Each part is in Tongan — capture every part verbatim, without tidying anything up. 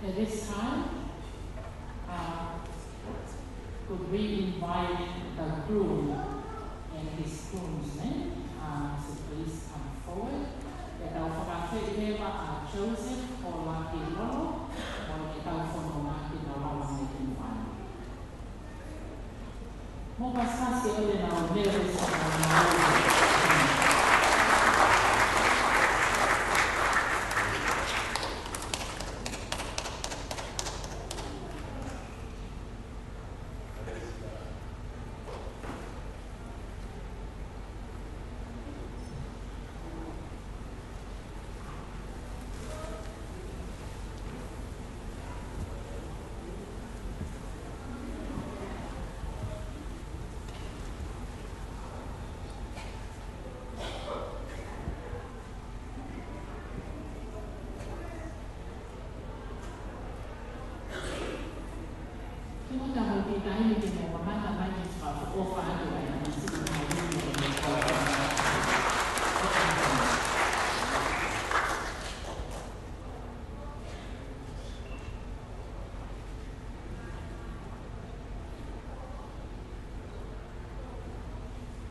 At this time, uh, could we invite the groom and his groomsmen, uh, to please come forward? Ke tau fakaafeʻi leva ʻa Joseph Kolakilolo, ʻo ke tau fononga ki he lalo mei he moana. Mou pasipasi ʻo lele nau lele sa nau.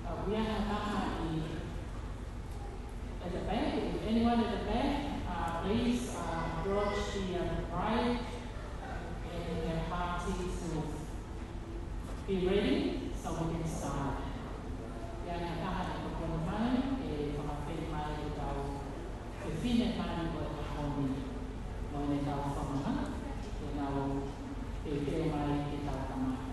Uh, we have Taha i At the back, if anyone at the back, uh, please, uh, approach the, uh, bride and the party to be ready so we can start. ʻI ai ha taha ʻe tokoni mai, ʻe fakaafeʻi mai ʻetau fefine mali ʻo e ʻaho ni, mo ʻenau fononga, ʻenau pepe mai ke tau kamata.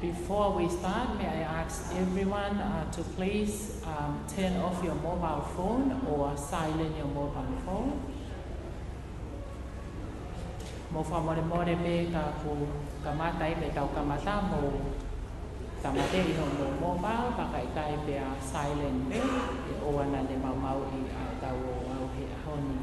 Before we start, may I ask everyone, uh, to please, um, turn off your mobile phone or silent your mobile phone. Mou fakamolemole pē ka kuo kamata ai pē ʻetau kamata, mou tāmateʻi hoʻomou mobile, pea ka ʻikai pea silent pē, ʻe ʻoua naʻa ne maumauʻi ʻa ʻetau ouau he ʻaho ni.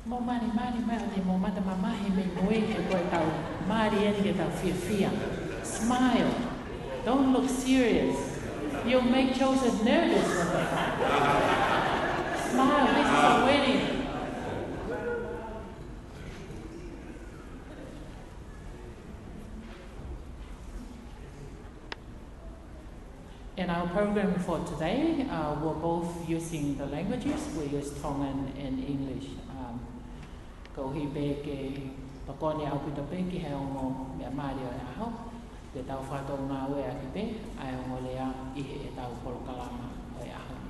Mou mali, mali, mali, mou mata mamahi mei mui he ko e tau mali eni ke tau fiefia. Smile. Don't look serious. You'll make Joseph nervous when they come. Smile. This is a wedding. In our program for today, uh, we're both using the languages. We use Tongan and English. Um, koeʻuhi pē ke tokoni ʻaupito pē ki he ongo meʻa mali ʻo e ʻaho, te tau fakatoʻungāueʻaki pē ʻa e ongo lea ʻi heʻetau polokalama ʻo e ʻaho ni.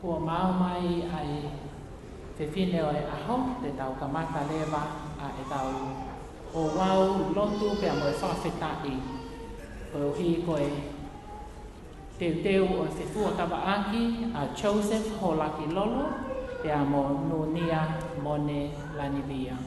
Kuo maau mai ʻa e fefine ʻo e ʻaho, te tau kamata leva ʻa ʻetau ouau lotu pea mo e fakafetaʻi. Koeʻuhi ko e teuteu ʻo e fefuakavaʻaki ʻa Joseph Holaki Lolo pea mo Nunia Mone Lanivia.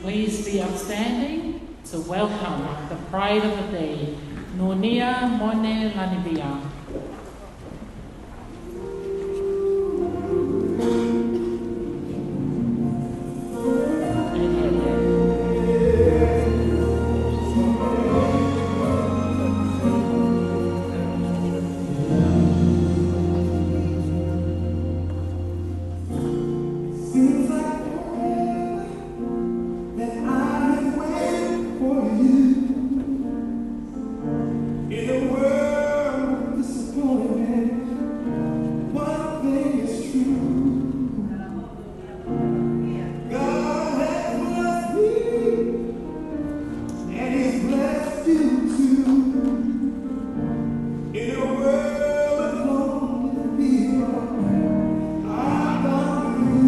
Please be upstanding to welcome the pride of the day, Nunia Mone Lanivia. Seems like forever that I have waited for you. In a world of disappointment, one thing is true. God has blessed me, and He's blessed you too. In a world of lonely people, I found you.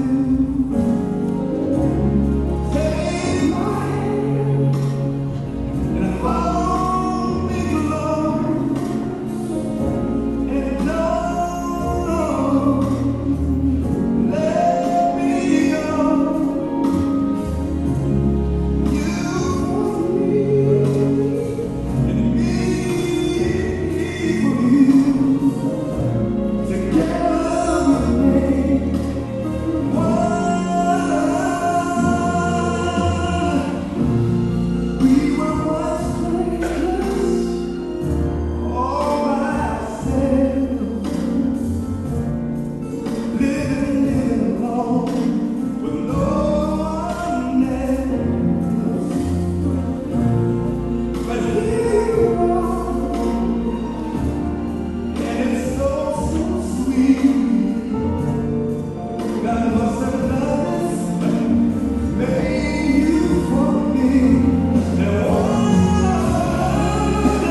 Take my hand and hold me close, and don't let me go. You for me, and me for you. Together we'll make one. We were once friendless, all by ourselves, living, living alone with no one else. But here you are, and it's so, so sweet. God must have done this, made you for me. And one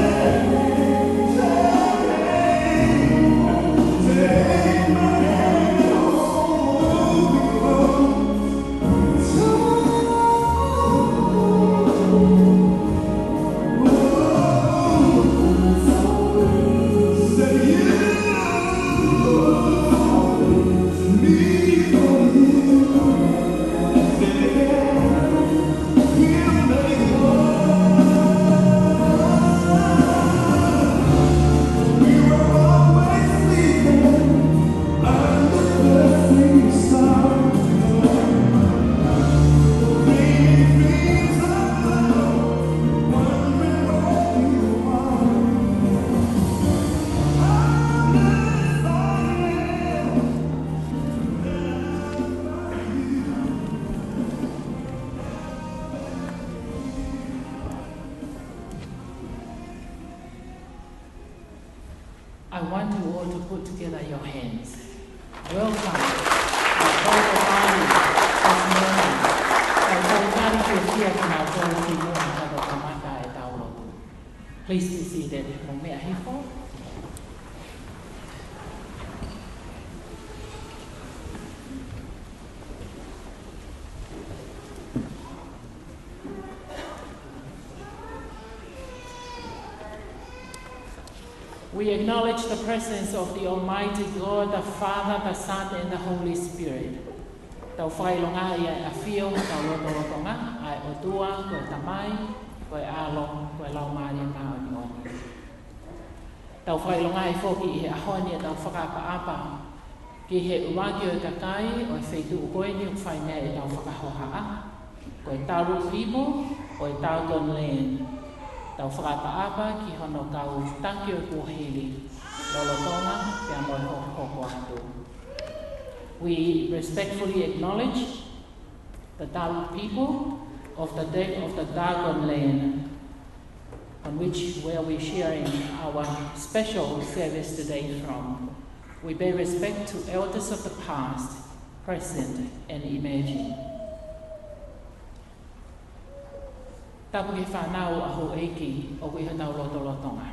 day, take my hand and hold me close. I want you all to put together your hands. Welcome, our global party this morning. Tau talitali fiefia kinautolu ki muʻa kae kamata ʻetau lotu. Please be seated. Mou meʻa hifo. We acknowledge the presence of the Almighty God, the Father, the Son, and the Holy Spirit. Tau fakaʻilongaʻi ʻa e ʻafio ʻi hotau lotolotonga, ʻa e ʻOtua, ko e Tamai, ko e ʻAlo, ko e Laumālie Māʻoniʻoni. Tau fakaʻilongaʻi foki ʻi he ʻaho ni ʻetau fakaʻapaʻapa ki he ʻuluaki ʻo e kakai ʻo e feituʻu ko eni ʻoku fai mei ai ʻetau fakahohaʻa, ko e Talu People ʻo e Dagon Land. Tau fakaʻapaʻapa ki hono kau taki ʻo e kuohili lolotonga pea mo e hokohoko atu. We respectfully acknowledge the Talu people of the, of the Dagon Land, on which, where we're sharing our special service today from. We pay respect to elders of the past, present, and emerging. Tapu ki he fānau ʻa houʻeiki ʻoku ʻi hotau lotolotonga.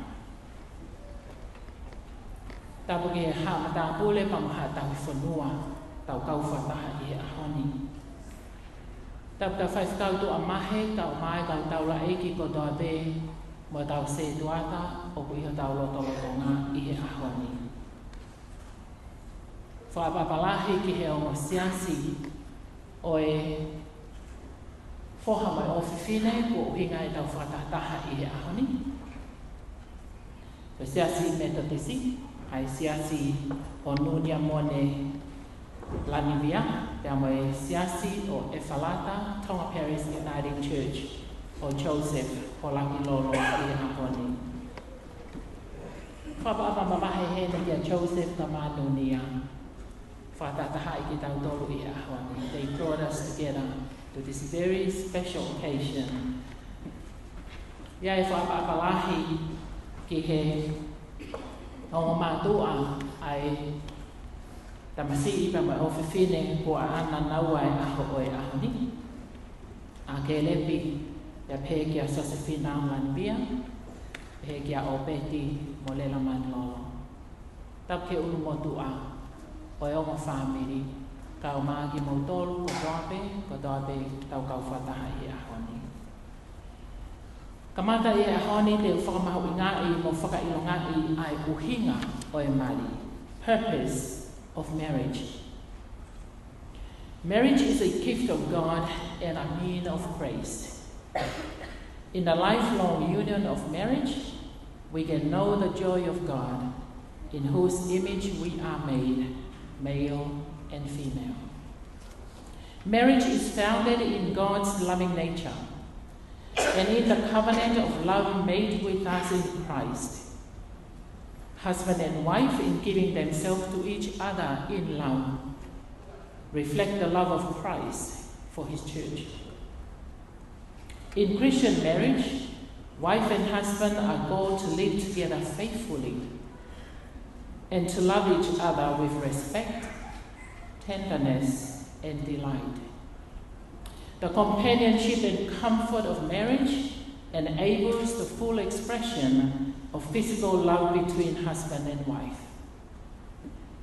Tapu ki he haʻa matāpule pea mo e haʻa tauhi fonua, tau kau fakataha ʻi he ʻaho ni. Tapu ki he faifekau tuʻa mahe, kau mai, kau taulaʻeiki kotoa pē, mo e kau sētuata ʻoku ʻi hotau lotolotonga ʻi he ʻaho ni. Fakaʻapaʻapa lahi ki he ongo siasi ʻo e Foha mo e ʻofefine, ko e ʻuhinga ʻetau fakatahataha ʻi he ʻaho ni. Ko e Siasi Metotisi, ʻa e Siasi ʻo Nunia Mone Lanivia, pea mo e Siasi ʻo ʻEfalata, Tonga Parish Uniting Church, ʻo Joseph Holaki Lolo ʻi he ʻaho ni. Fakaʻapaʻapa mavahe heni kia Joseph pea mo Nunia. Fakatahatahaʻi kitautolu ʻi he ʻaho ni. They brought us together to this very special occasion. ʻI ai e fakaʻapaʻapa lahi ki he ongo mātuʻa ʻa e tamasiʻi pea mo e ʻofefine kuo ʻaʻana naua e ʻaho ʻo e ʻaho ni. ʻA Kelepi, pea pehē kia Sosefina Lanivia, pehē kia ʻŌpeti mo Lela Manilolo. Tapu ki he ʻulumotuʻa ʻo e ongo fāmili, kae ʻumaʻā kimoutolu kotoa pē, kotoa pē ʻoku tau kau fakataha ʻi he ʻaho ni. Kamata ʻi he ʻaho ni te u fakamahuʻingaʻi mo fakaʻilongaʻi ʻa e ʻuhinga ʻo e mali, purpose of marriage. Marriage is a gift of God and a mean of grace. In the lifelong union of marriage, we can know the joy of God, in whose image we are made, male and female. Marriage is founded in God's loving nature and in the covenant of love made with us in Christ. Husband and wife, in giving themselves to each other in love, reflect the love of Christ for his church. In Christian marriage, wife and husband are called to live together faithfully and to love each other with respect, tenderness, and delight. The companionship and comfort of marriage enables the full expression of physical love between husband and wife.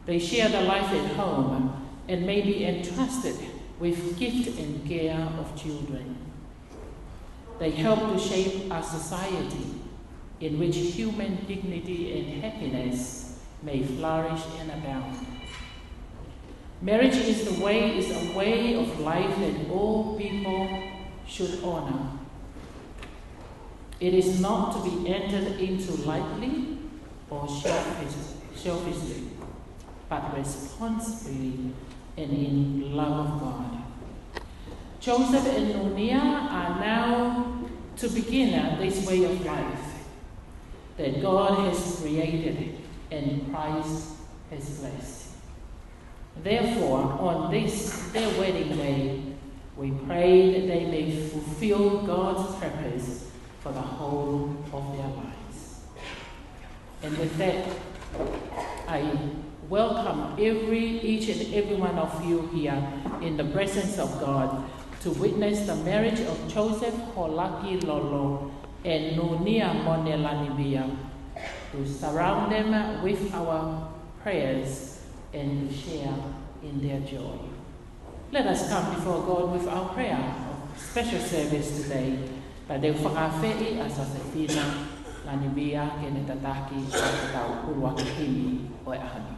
They share the life at home and may be entrusted with gift and care of children. They help to shape a society in which human dignity and happiness may flourish and abound. Marriage is the way, is a way of life that all people should honor. It is not to be entered into lightly or selfish-, selfishly, but responsibly and in love of God. Joseph and Nunia are now to begin, uh, this way of life that God has created and Christ has blessed. Therefore, on this, their wedding day, we pray that they may fulfill God's purpose for the whole of their lives. And with that, I welcome every, each and every one of you here in the presence of God to witness the marriage of Joseph Holaki Lolo and Nunia Mone Lanivia, to surround them with our prayers and to share in their joy. Let us come before God with our prayer of special service today. Pea te u fakaafeʻi ʻa Sosefina Lanivia ke ne tataki ʻa ʻetau ʻuluaki himi ʻo e ʻaho ni.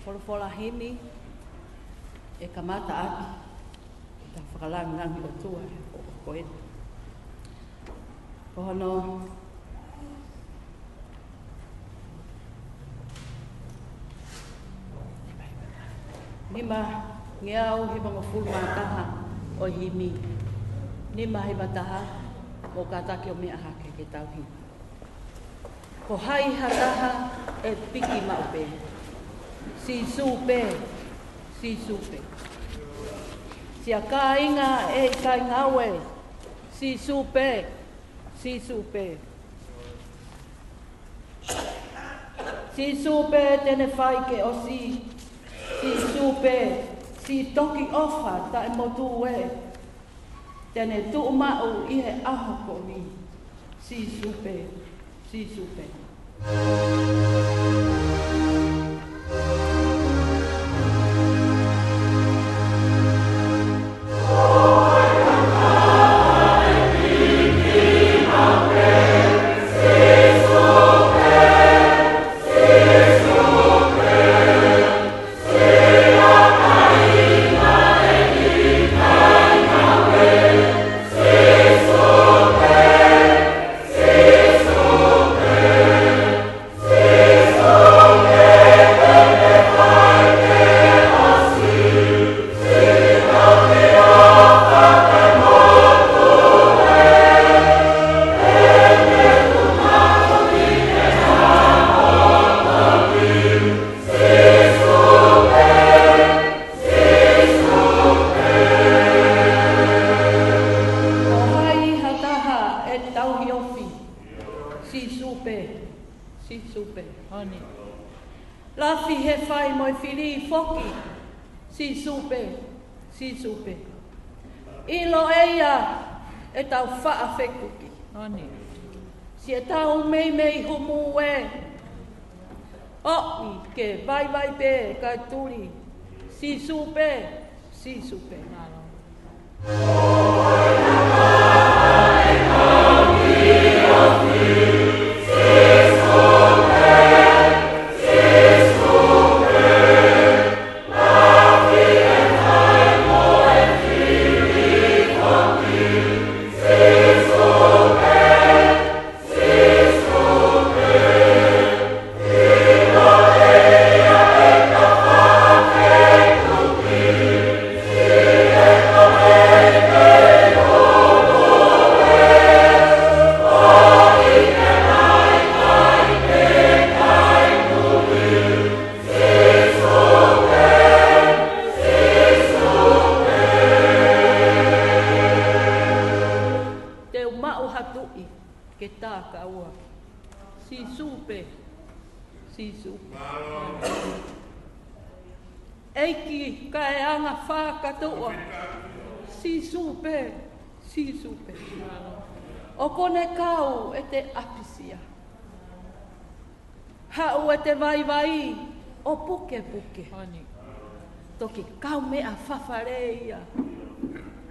Folofola himi ʻe kamata ʻaki ʻetau fakalangilangi ʻOtua ʻo ko eni. Ko hono nimangeau hivangofulu mā taha ʻo e himi. Nima hiva taha, mou kātaki ʻo meʻa hake ke tau himi. Ko hai ha taha ʻe piki maʻu pē? Sīsū pē, Sīsū pē. Siʻa kāinga ʻe ʻikai ngāue, Sīsū pē, Sīsū pē. Sīsū pē te ne fai ke ʻosi, Sīsū pē, siʻi toki ʻofa taʻemotu ē. te ne tuʻu maʻu ʻi he ʻaho ko eni. Sīsū pē, Sīsū pē. Ko hai ha taha ʻe tauhi ofi? Sīsū pē, Sīsū pē. Honi. Lafi he fai mo e fili foki. Sīsū pē, Sīsū pē. ʻIlo ʻe ia ʻetau faʻa fekuki. Honi. Siʻetau meimei humu ē. ʻOi ke vaivai pē kae tuli. Sīsū pē, Sīsū pē. Te u maʻu ha tuʻi ke tā kaua. Sīsū pē, Sīsū pē. ʻEiki kae anga fakatuʻa. Sīsū pē, Sīsū pē. ʻOku ne kau ʻete ʻapisia. Haʻu ʻete vaivai ʻo pukepuke. Honi. Toki kaumeʻa fafale ia.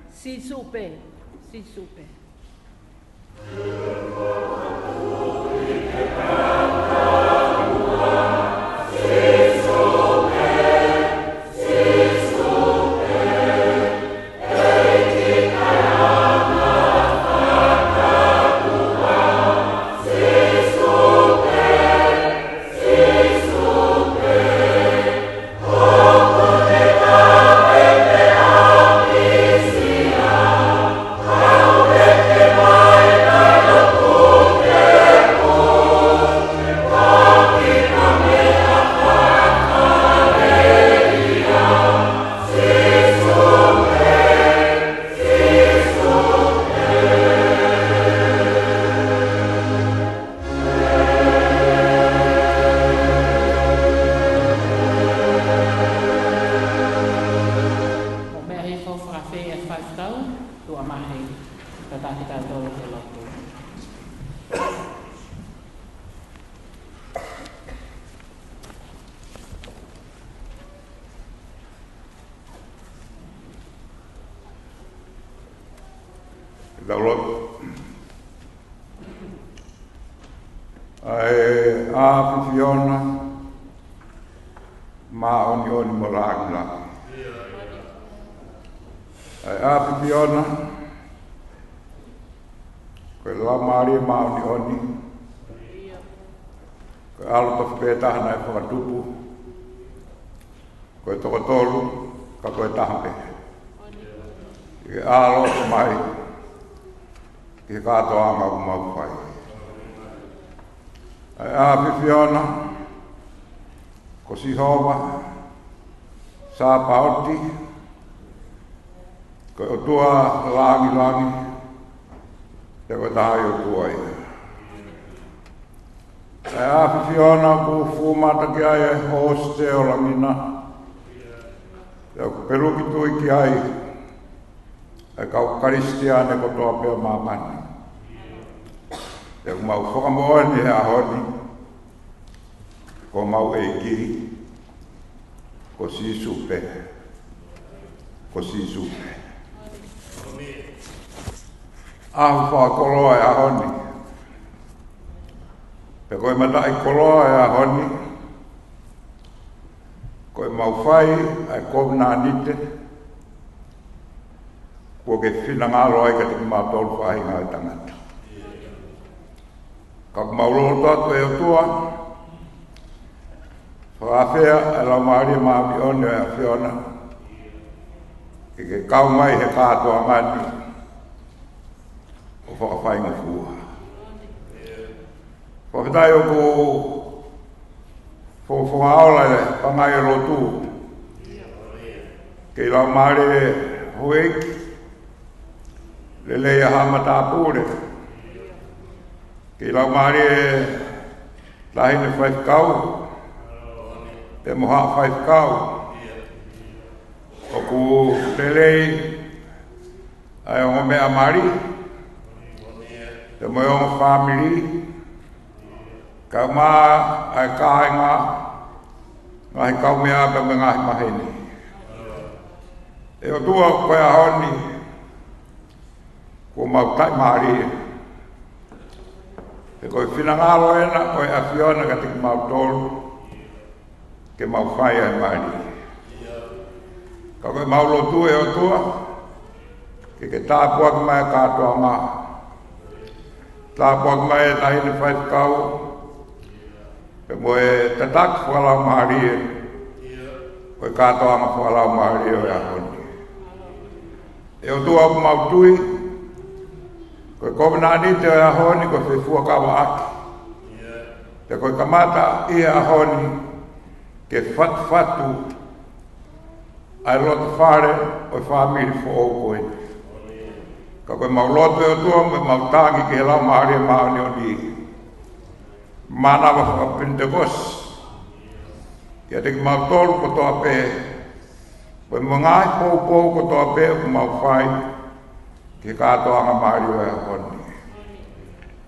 Sīsū pē, Sīsū pē. Mou meʻa hifo, fakafeʻiloaki e faifekau, tuʻa mahe, tataki tautolu ke lotu. Tau lotu. ʻA e ʻAfiona māʻoniʻoni mo langilangi. ʻA e ʻAfiona, ko e Laumālie Māʻoniʻoni, ko e ʻAlo tofu pē taha naʻe fakatupu, ko e toko tolu, ka ko e taha pē. ʻI he ʻAlo ʻoku mai, ki he kātoanga ʻoku mau fai. ʻA e ʻAfiona, ko Sihova Sāpaoti, ko e ʻOtua langilangi, pea ko e taha ʻi ʻOtua ia. ʻA e ʻAfiona ʻoku fuʻu mamata ki ai e hoosi ʻo e langi na, pea ʻoku peluki tui ki ai ʻa e kau Kalisitiane kotoa pē ʻo māmani. ʻOku mau fakamoʻoni he ʻaho ni, ko homau ʻEiki, ko Sīsū pē. Ko Sīsū pē. ʻAho fakakoloa e ʻaho ni. Pea ko e mataʻikoloa e ʻaho ni, ko ʻemau fai ʻa e kovinānite kuo ke finangalo ai kiate kimautolu faʻahinga ʻo e tangata. Ka ʻoku mau lotu atu, ʻe ʻOtua, fakaafeʻi ʻa e Laumālie Māʻoniʻoni ʻo e ʻAfiona ke ke kau mai he kātoanga ni ʻo fakafaingofua. Fakafetaʻi ʻoku fofonga ola e pangai ʻo e lotu. Kei laumālie houʻeiki, lelei ʻa haʻa matāpule. Kei laumālie taʻahine faifekau, pea mo haʻa faifekau. ʻOku lelei ʻa e ongo meʻa mali, pea mo e ongo fāmili, kae ʻumaʻā ʻa e kāinga, ngaahi kaumeʻa pea mo e ngaahi maheni. ʻE ʻOtua, ko e ʻaho ni, kuo mau taʻimālie. He ko e finangalo ena ʻo e ʻAfiona kiate kimautolu, ke mau fai ʻa e mali. Ka ko ʻemau lotu, ʻe ʻOtua, ke ke tāpuaki mai e kātoanga. Tāpuaki mai e taʻahine faifekau, pea mo e tataki fakalaumālie ʻo e kātoanga fakalaumālie ʻo e ʻaho ni. ʻE ʻOtua, ʻoku mau tui, ko e kovinānite ʻo e ʻaho ni ko e fefuakavaʻaki. Pea ko e kamata ʻi he ʻaho ni ke fatufatu ʻa e loto fale ʻo e fāmili foʻou ko eni. Ka ko ʻemau lotu, ʻe ʻOtua, mo ʻemau tangi ki he Laumālie Māʻoniʻoni, mānava fakapenitekosi kiate kimautolu kotoa pē, pea mo e ngaahi poupou kotoa pē ʻoku mau fai ki he kātoanga mālie ʻo e ʻaho ni.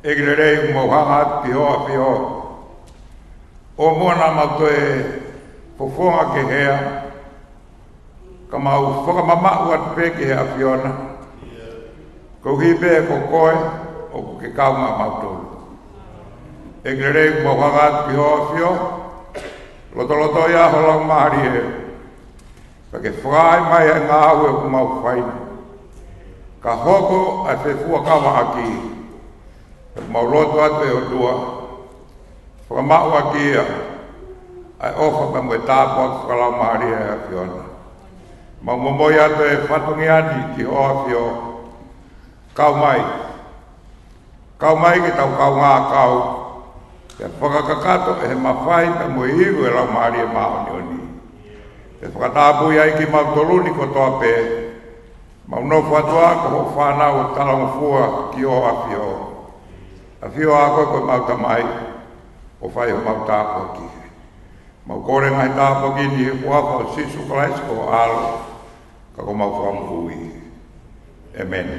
ʻEiki lelei, ʻoku mau hanga atu ki hoʻo ʻAfio, ʻo mou na mau toe fofonga ke hea, ka mau fakamamaʻu atu pē ki he ʻAfiona, koeʻuhi pē ko koe ʻoku ke kau maʻamautolu. ʻEiki lelei, ʻoku mau hanga atu ki hoʻo ʻAfio, lotolotoʻi ʻa ho Laumālie, ka ke fakaai mai ʻa e ngāue ʻoku mau fai, ka hoko ʻa e fefuakavaʻaki. ʻOku mau lotu atu, ʻe ʻOtua, fakamaʻu ʻaki ia ʻa e ʻofa pea mo e tāpuaki fakalaumālie ʻa e ʻAfiona. Mau momoi atu e fatongia ni ki hoʻo ʻAfio. Kau mai. Kau mai ke tau kaungā kau, pea fakakakato ʻe he mafai pea mo e ivi ʻo e Laumālie Māʻoniʻoni, pea fakatapui ai kimautolu ni kotoa pē. Mau nofo atu ā ko hoʻo fānau ʻo talangofua ki hoʻo ʻAfio. ʻAfio ā koe ko ʻemau Tamai, ʻo fai homau tāpuaki. Mau kole ngaahi tāpuaki ni ʻi he huafa ʻo Sīsū Kalaisi ko ho ʻAlo, ka ko homau Fakamoʻui. ʻĒmeni.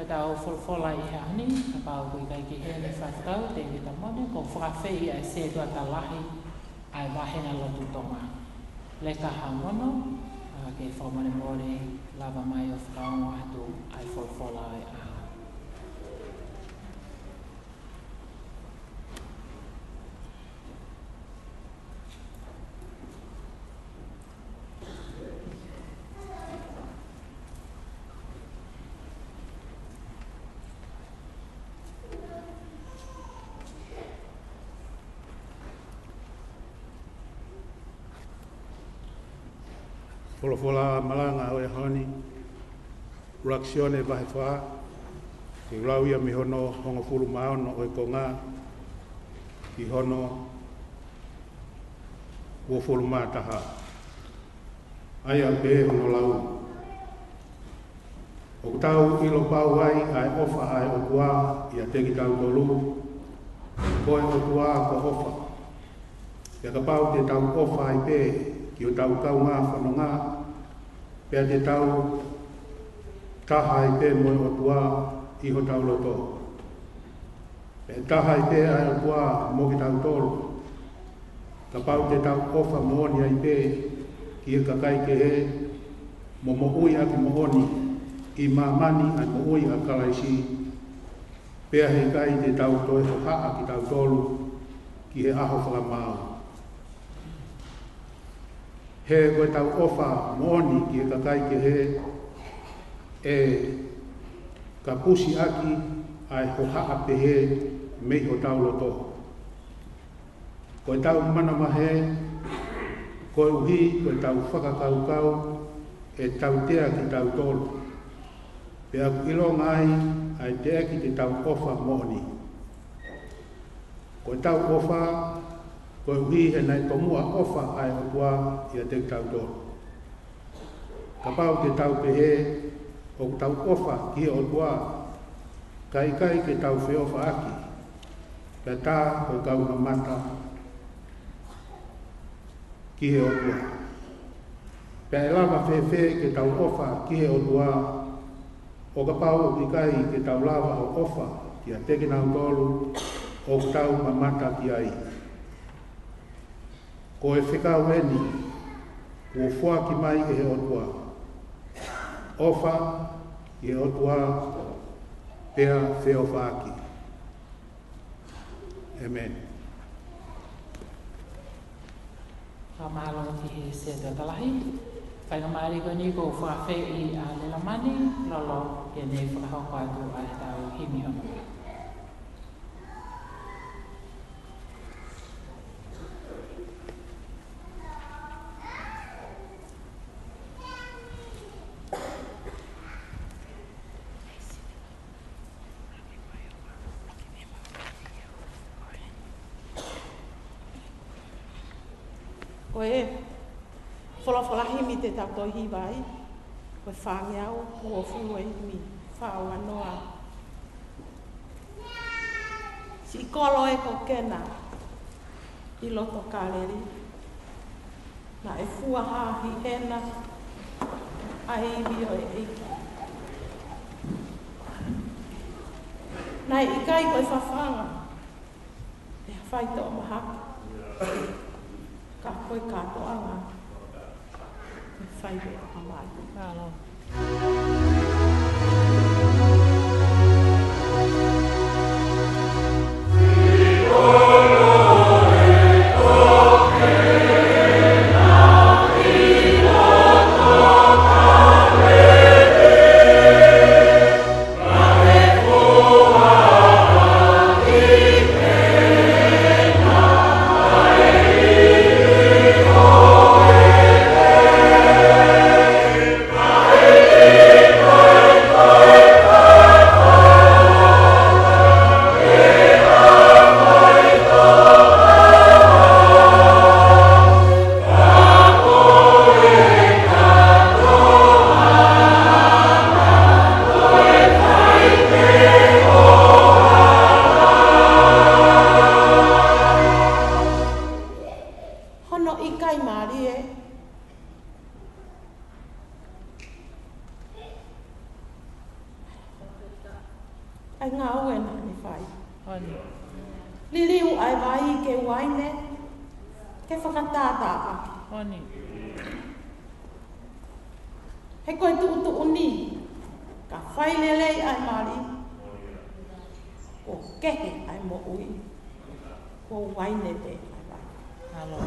Tau folofola ʻi he ʻaho ni, kapau ʻoku ʻikai ke ʻi ai ha fakakaukau, tēvita moʻoni, ʻoku ou fakaafeʻi ʻa e sētuata lahi ʻa e Vāhenga Lotu Tonga. Leka Haumono, ā, ke fakamolemole, lava mai ʻo fakaongo atu ʻa e folofola ʻo e ʻaho. Folofola malanga ʻo e ʻaho ni, ʻUluaki Sione vahe fā, ke lau ia mei hono hongofulu mā ono ʻo e konga ki hono uofulu mā taha. ʻA ia ʻoku pehē hono lau: ʻOku tau ʻilo pau ai ʻa e ʻofa ʻa e ʻOtua ʻiate kitautolu, ko e ʻOtua ko ʻofa. Pea kapau te tau ʻofa ai pē ki hotau kaungā fononga, pea te tau taha ai pē mo e ʻOtua ʻi hotau loto. Pea taha ai pē ʻa e ʻOtua mo kitautolu, kapau te tau ʻofa moʻoni ai pē ki he kakai kehe, mo moʻui ʻaki moʻoni ʻi māmani ʻa e moʻui ʻa Kalaisi, pea heʻikai te tau toe hohaʻa kitautolu ki he ʻaho fakamaau. He ko ʻetau ʻofa moʻoni ki he kakai kehe, ʻe kapusi ʻaki ʻa e hohaʻa pehē mei hotau loto. Ko ʻetau manavahē, koeʻuhi ko ʻetau fakakaukau ʻe tautea kitautolu, pea ʻoku ʻilonga ai ʻa e teʻeki te tau ʻofa moʻoni. Ko ʻetau ʻofa, koeʻuhi he naʻe tomuʻa ʻofa ʻa e ʻOtua ʻiate kitautolu. Kapau te tau pehē ʻoku tau ʻofa ki he ʻOtua, ka ʻikai ke tau feʻofaʻaki, pea tā ko e kau mamata ki he ʻOtua. Pea ʻe lava fēfē ke tau ʻofa ki he ʻOtua, ʻo kapau ʻoku ʻikai ke tau lava ʻo ʻofa kiate kinautolu ʻoku tau mamata ki ai? Ko e fekau eni kuo foaki mai ʻe he ʻOtua: ʻOfa ki he ʻOtua, pea feʻofaʻaki. ʻĒmeni. Fakamālō ki he sētuata lahi. Faingamālie ko eni ʻoku ou fakaafeʻi ʻa Lelamani Lolo ke ne fakahoko atu ʻa ʻetau himi hono. Ko e folofola himi te tau toe hiva ai, ko e fāngeau uofulu ʻa e himi, fā ua noa. Siʻi kolo ē ko Kena ʻi loto Kāleli, naʻe fua hā ʻi hena ʻa e ivi ʻo e ʻEiki. Naʻe ʻikai ko e fafanga ʻe ha faitoʻo mahaki, ka ko e kātoanga ʻe fai ʻe he ʻOtua. ʻa e ngāue naʻa ne fai. Honi. Liliu ʻa e vai ke uaine, ke fakatātā ʻaki. Honi. He ko e tuʻutuʻuni, ka fai lelei ʻa e mali, kuo kehe ʻa e moʻui, kuo uaine pē ʻa e vai. Mālō.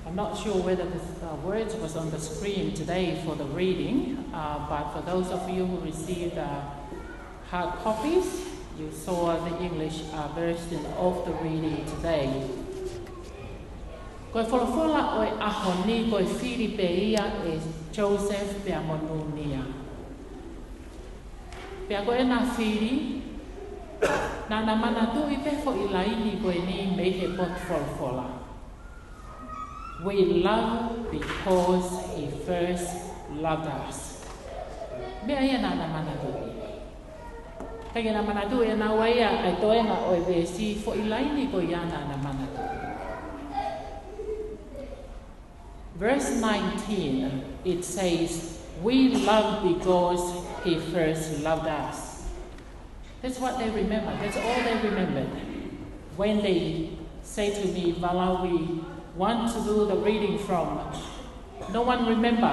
I'm not sure whether the, the words was on the screen today for the reading, uh, but for those of you who received, uh, hard copies, you saw the English, uh, version of the reading today. Ko e folofola ʻo e ʻaho ni ko e fili pē ia ʻe Joseph pea mo Nunia. Pea ko ʻena fili, naʻa na manatuʻi pē foʻi laini ko eni mei he potu folofola. We love because he first loved us. Meʻa ia naʻa na manatuʻi. Kae kehe naʻa na manatuʻi ʻe naua ia ʻa e toenga ʻo e veesi, foʻi laini ko ia naʻa na manatuʻi. Verse nineteen, it says, "We love because he first loved us." That's what they remember. That's all they remembered. When they say to me, "Vala, we want to do the reading from," no one remember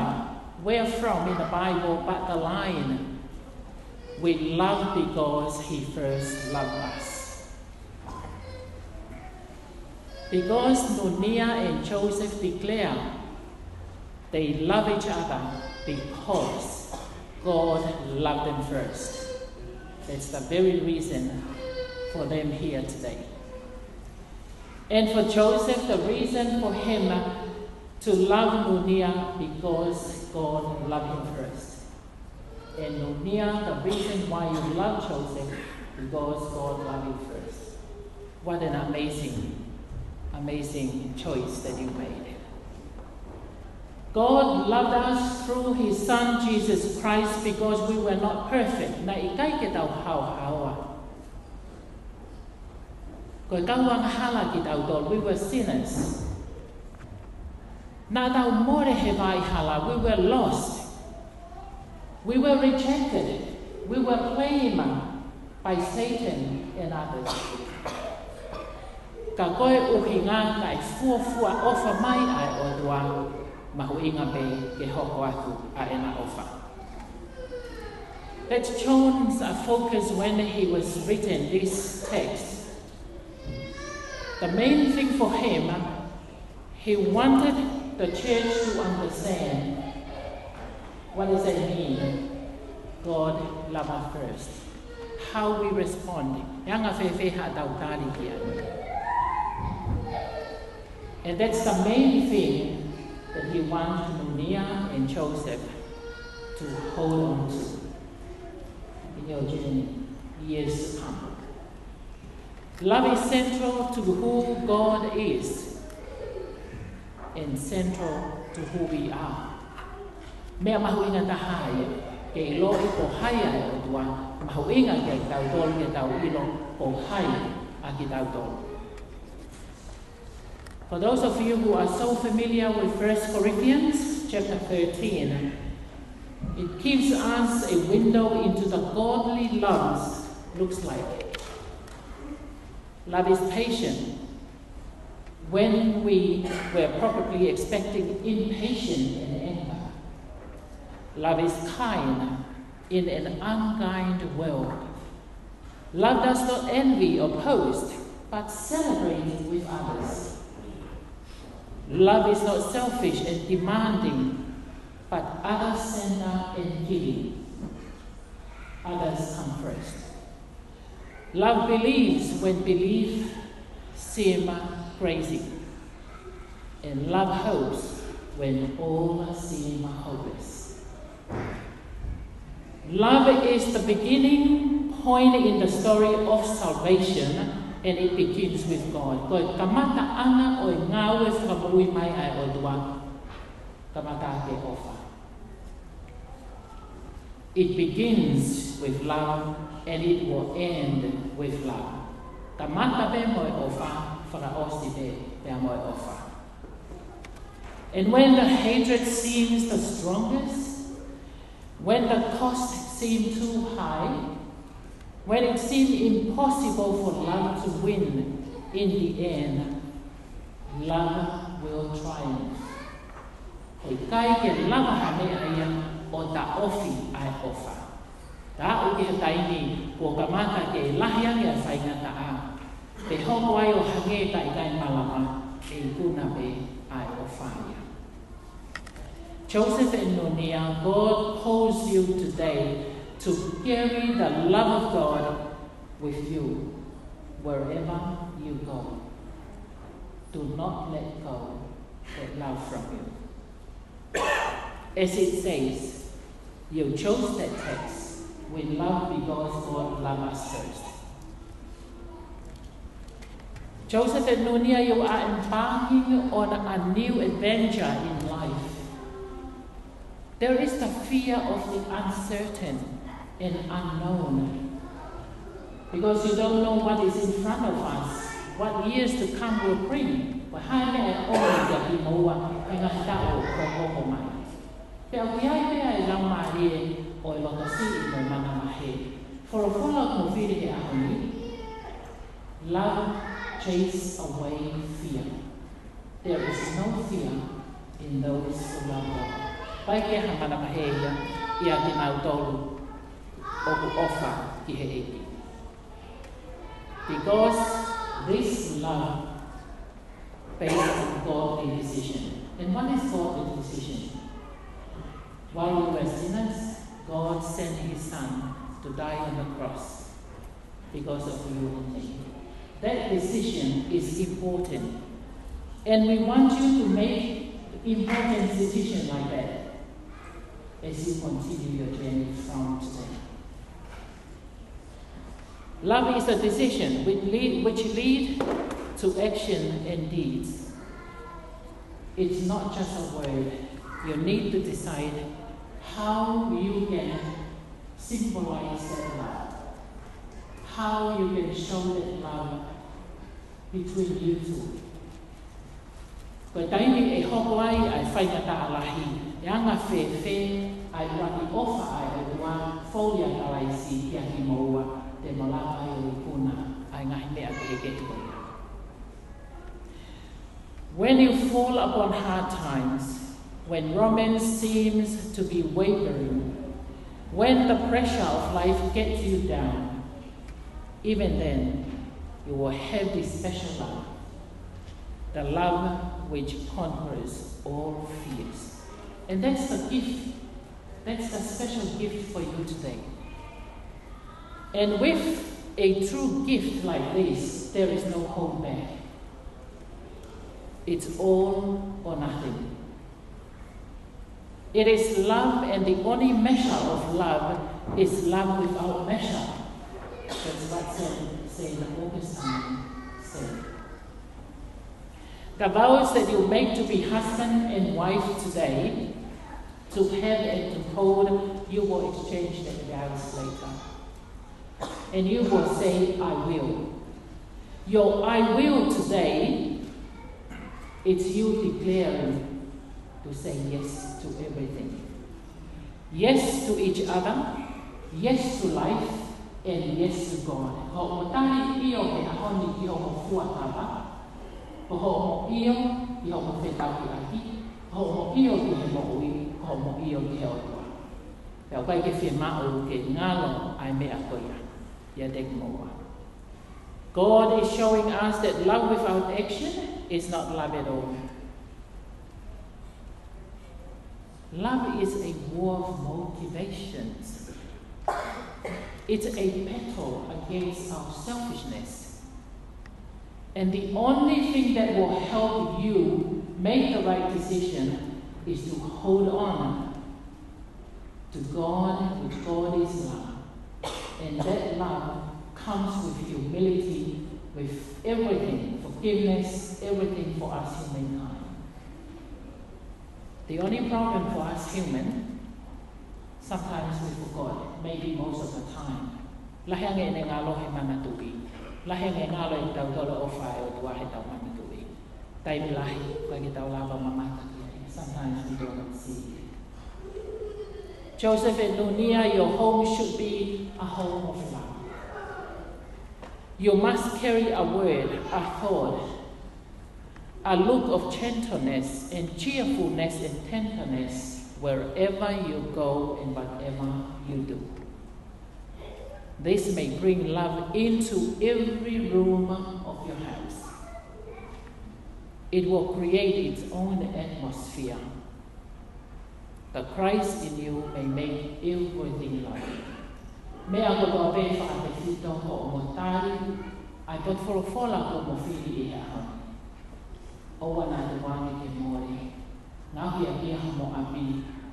where from in the Bible, but the line, "We love because he first loved us." Because Nunia and Joseph declare they love each other because God loved them first. That's the very reason for them here today. And for Joseph, the reason for him to love Nunia because God loved him first. And Nunia, the reason why you love Joseph, because God loved you first. What an amazing, amazing choice that you made. God loved us through his son Jesus Christ because we were not perfect. Naʻe ʻikai ke tau haohaoa. Ko e kau angahala kitautolu, we were sinners. Naʻa tau mole he vaʻa hala, we were lost. We were rejected. We were blamed by Satan and others. Ka ko e ʻuhinga naʻe fuofua ʻofa mai ʻa e ʻOtua, mahuʻinga pē ke hoko atu ʻa ʻena ʻofa. That John's, uh, focus when he was written this text. The main thing for him, he wanted the church to understand what does it mean, God love us first. How we respond. He anga fēfē haʻatau tali ki ai. And that's the main thing that he wants Nunia and Joseph to hold on to in your journey, years to come. Love is central to who God is and central to who we are. Meʻa mahuʻinga taha ia ke ʻiloʻi ko hai ʻa e ʻOtua, mahuʻinga kiate kitautolu ke tau ʻilo ko hai ʻa kitautolu. For those of you who are so familiar with First Corinthians chapter thirteen, it gives us a window into the godly loves looks like. Love is patient when we were probably expecting impatient and anger. Love is kind in an unkind world. Love does not envy or boast, but celebrates with others. Love is not selfish and demanding, but other-centered and giving. Others come first. Love believes when belief seem crazy, and love hopes when all seem hopeless. Love is the beginning point in the story of salvation, and it begins with God. Ko e kamataʻanga ʻo e ngāue fakamoʻui mai ʻa e ʻOtua, kamata ʻaki e ʻofa. It begins with love and it will end with love. Kamata pē mo e ʻofa, fakaʻosi pē pea mo e ʻofa. And when the hatred seems the strongest, when the cost seems too high, when it seems impossible for love to win in the end, love will triumph. He ʻikai ke lava ha meʻa ia ʻo taʻofi ʻa e ʻofa. Taʻu ki he taimi kuo kamata ke lahi ange ʻa e faingataʻa, pea hoko ai ʻo hangē taʻe ʻikai malava, ʻe ikuna pē ʻa e ʻofa ia. Joseph and Nunia, God calls you today to carry the love of God with you wherever you go. Do not let go that love from you. As it says, you chose that text. We love because God loved us first. Joseph and Nunia, you are embarking on a new adventure in life. There is the fear of the uncertain and unknown, because you don't know what is in front of us, what years to come will bring. Ko e hā e meʻa ʻe ʻomi kia kimoua he ngaahi taʻu ʻoku hoko mai. Pea ʻoku ʻi ai pē ʻa e laumālie ʻo e lotosiʻi mo e manavahē. Folofola ʻoku mou fili he ʻaho ni: Love chase away fear. There is no fear in those who love God. ʻIkai ke ʻi ai ha manavahē ia ʻia kinautolu ʻoku ʻofa ki he ʻEiki. Because this love based on godly decision. And what is godly decision? While we were sinners, God sent his Son to die on the cross because of you and me. That decision is important. And we want you to make important decision like that as you continue your journey from today. Love is a decision which lead, which lead to action and deeds. It's not just a word. You need to decide how you can symbolize that love, how you can show that love between you two. Ko e taimi ʻe hoko ai ʻa e faingataʻa lahi, ʻe anga fēfē ʻa e ʻofa ʻa e ʻOtua fou ʻia Kalaisi kia kimoua, te mou lava ai ʻo ikuna ʻa e ngaahi meʻa kehekehe ko ia. When you fall upon hard times, when romance seems to be wavering, when the pressure of life gets you down, even then, you will have this special love, the love which conquers all fears. And that's the gift. That's the special gift for you today. And with a true gift like this, there is no hold back. It's all or nothing. It is love, and the only measure of love is love without measure. That's what Saint, Saint Augustine said. The vows that you make to be husband and wife today, to have and to hold, you will exchange that vows later. And you will say, "I will." Your "I will" today, it's you declaring to say yes to everything. Yes to each other, yes to life, and yes to God. Ko hoʻo tali ʻio he ʻaho ni ki hoʻo fuakava, ko hoʻo ʻio ki hoʻo fetauhiʻaki, ko hoʻo ʻio ki he moʻui, ko hoʻo ʻio ki he ʻOtua. Pea ʻoku ʻikai ke fiemaʻu ke ngalo ʻa e meʻa ko ia ʻiate kimoua. God is showing us that love without action is not love at all. Love is a war of motivations. It's a battle against our selfishness. And the only thing that will help you make the right decision is to hold on to God, which God is love. And that love comes with humility, with everything, forgiveness, everything for us humankind. The only problem for us human, sometimes we forgot, maybe most of the time. Lahi ange ʻene ngalo he manatuʻi. Lahi ange ngalo ʻetau tolo ʻofa ʻa e ʻOtua heʻetau manatuʻi. Taimi lahi, ʻoku ʻikai ke tau lava mamata ki ai. Sometimes we don't see it. Joseph and Nunia, your home should be a home of love. You must carry a word, a thought, a look of gentleness and cheerfulness and tenderness wherever you go and whatever you do. This may bring love into every room of your house. It will create its own atmosphere. The Christ in you may make everything lovely. Meʻa kotoa pē fakatefito hoʻomo tali ʻa e potu folofola kuo mo fili ʻi he ʻaho ni. ʻOua naʻa tuku ange ke mole. Ngaohi ʻaki ia hoʻomo ʻapi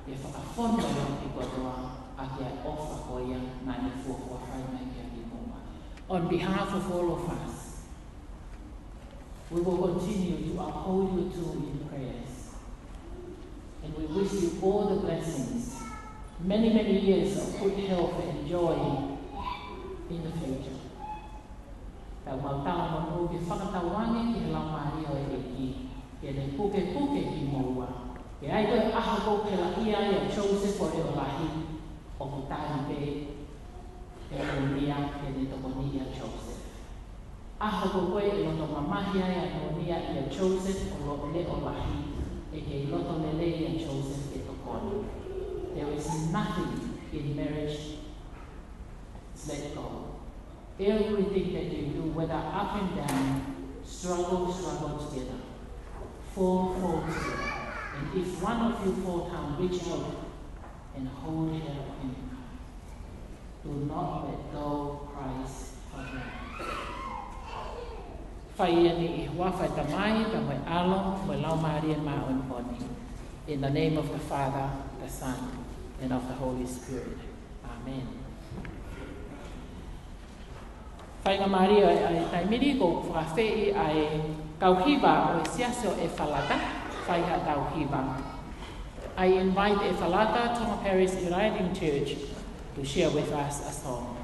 ke fakafonu ʻa e ʻapi kotoa ʻaki ʻa e ʻofa ko ia naʻa ne fuofua fai mai kiate kimoua. On behalf of all of us, we will continue to uphold you two in prayers. And we wish you all the blessings, many, many years of good health and joy in the future. Pea mau talamonū ke fakatauange ki he Laumālie ʻo e ʻEiki, ke ne pukepuke kimoua. Ke ʻai ko e ʻaho ko ē ʻoku helaʻia ai ʻa Joseph ʻo leʻo lahi, ʻoku tali pē ʻe Nunia ke ne tokoniʻi ʻa Joseph. ʻAho ko ē ʻe loto mamahi ai ʻa Nunia ʻia Joseph ʻo leʻo lahi, ʻe kei loto lelei ʻa Joseph ke tokoni. There is nothing in marriage that's let go. Everything that you do, whether up and down, struggle, struggle together. Fall, fall together. And if one of you fall down, reach out and hold her up in your hand. Do not let go Christ for them. Fai eni ʻi he huafa ʻo e Tamai, pea mo e ʻAlo, mo e Laumālie Māʻoniʻoni. In the name of the Father, the Son, and of the Holy Spirit. Amen. Faingamālie ʻa e taimi ni ʻoku ou fakafeʻiloaki ʻa e kau hiva ʻo e Siasi ʻo ʻEfalata, fai haʻatau hiva. I invite ʻEfalata Tonga Parish Uniting Church to share with us a song.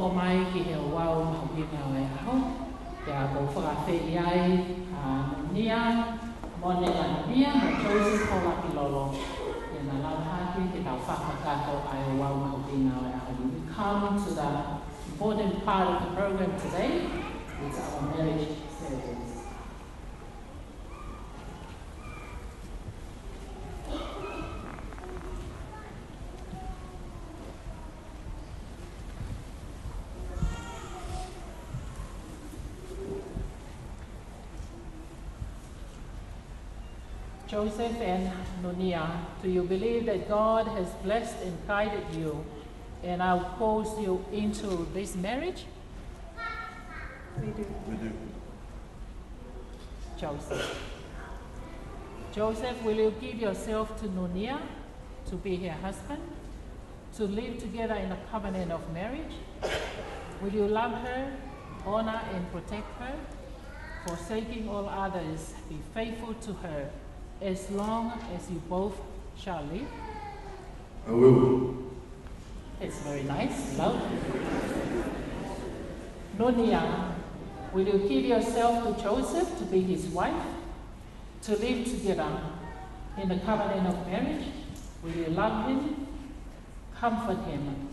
Ō mai ki he ouau mahuʻinga ʻo e ʻaho, pea ʻoku ou fakaafeʻi ai ʻa Nunia Monelanivia mo Joseph Polakilolo, ke na lava hake ke tau fakakakato ʻa e ouau mahuʻinga ʻo e ʻaho ni. We come to the important part of the program today. It's our marriage service. Joseph and Nunia, do you believe that God has blessed and guided you and now calls you into this marriage? We do. We do. Joseph. Joseph, will you give yourself to Nunia to be her husband, to live together in a covenant of marriage? Will you love her, honor and protect her, forsaking all others, be faithful to her as long as you both shall live? I will. That's very nice. Love. Nunia, will you give yourself to Joseph to be his wife, to live together in the covenant of marriage? Will you love him, comfort him,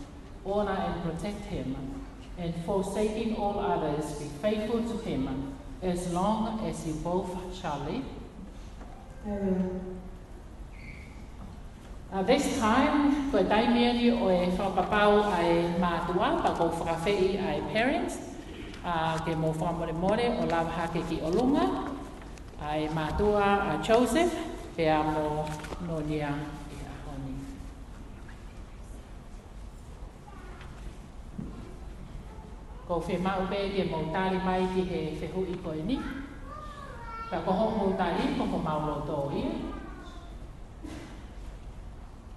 honor and protect him, and forsaking all others, be faithful to him as long as you both shall live? I will. Uh, this time, ko e taimi eni ʻo e fakapapau ʻa e mātuʻa, pea ʻoku ou fakaafeʻi ʻa e parents, uh, ke mou fakamolemole ʻo lava hake ki ʻolunga, ʻa e mātuʻa ʻa Joseph, pea mo Nunia ʻi he ʻaho ni. ʻOku ou fiemaʻu pē ke mou tali mai ki he fehuʻi ko eni. Ka ko hoʻomou tali, ko homau loto ia.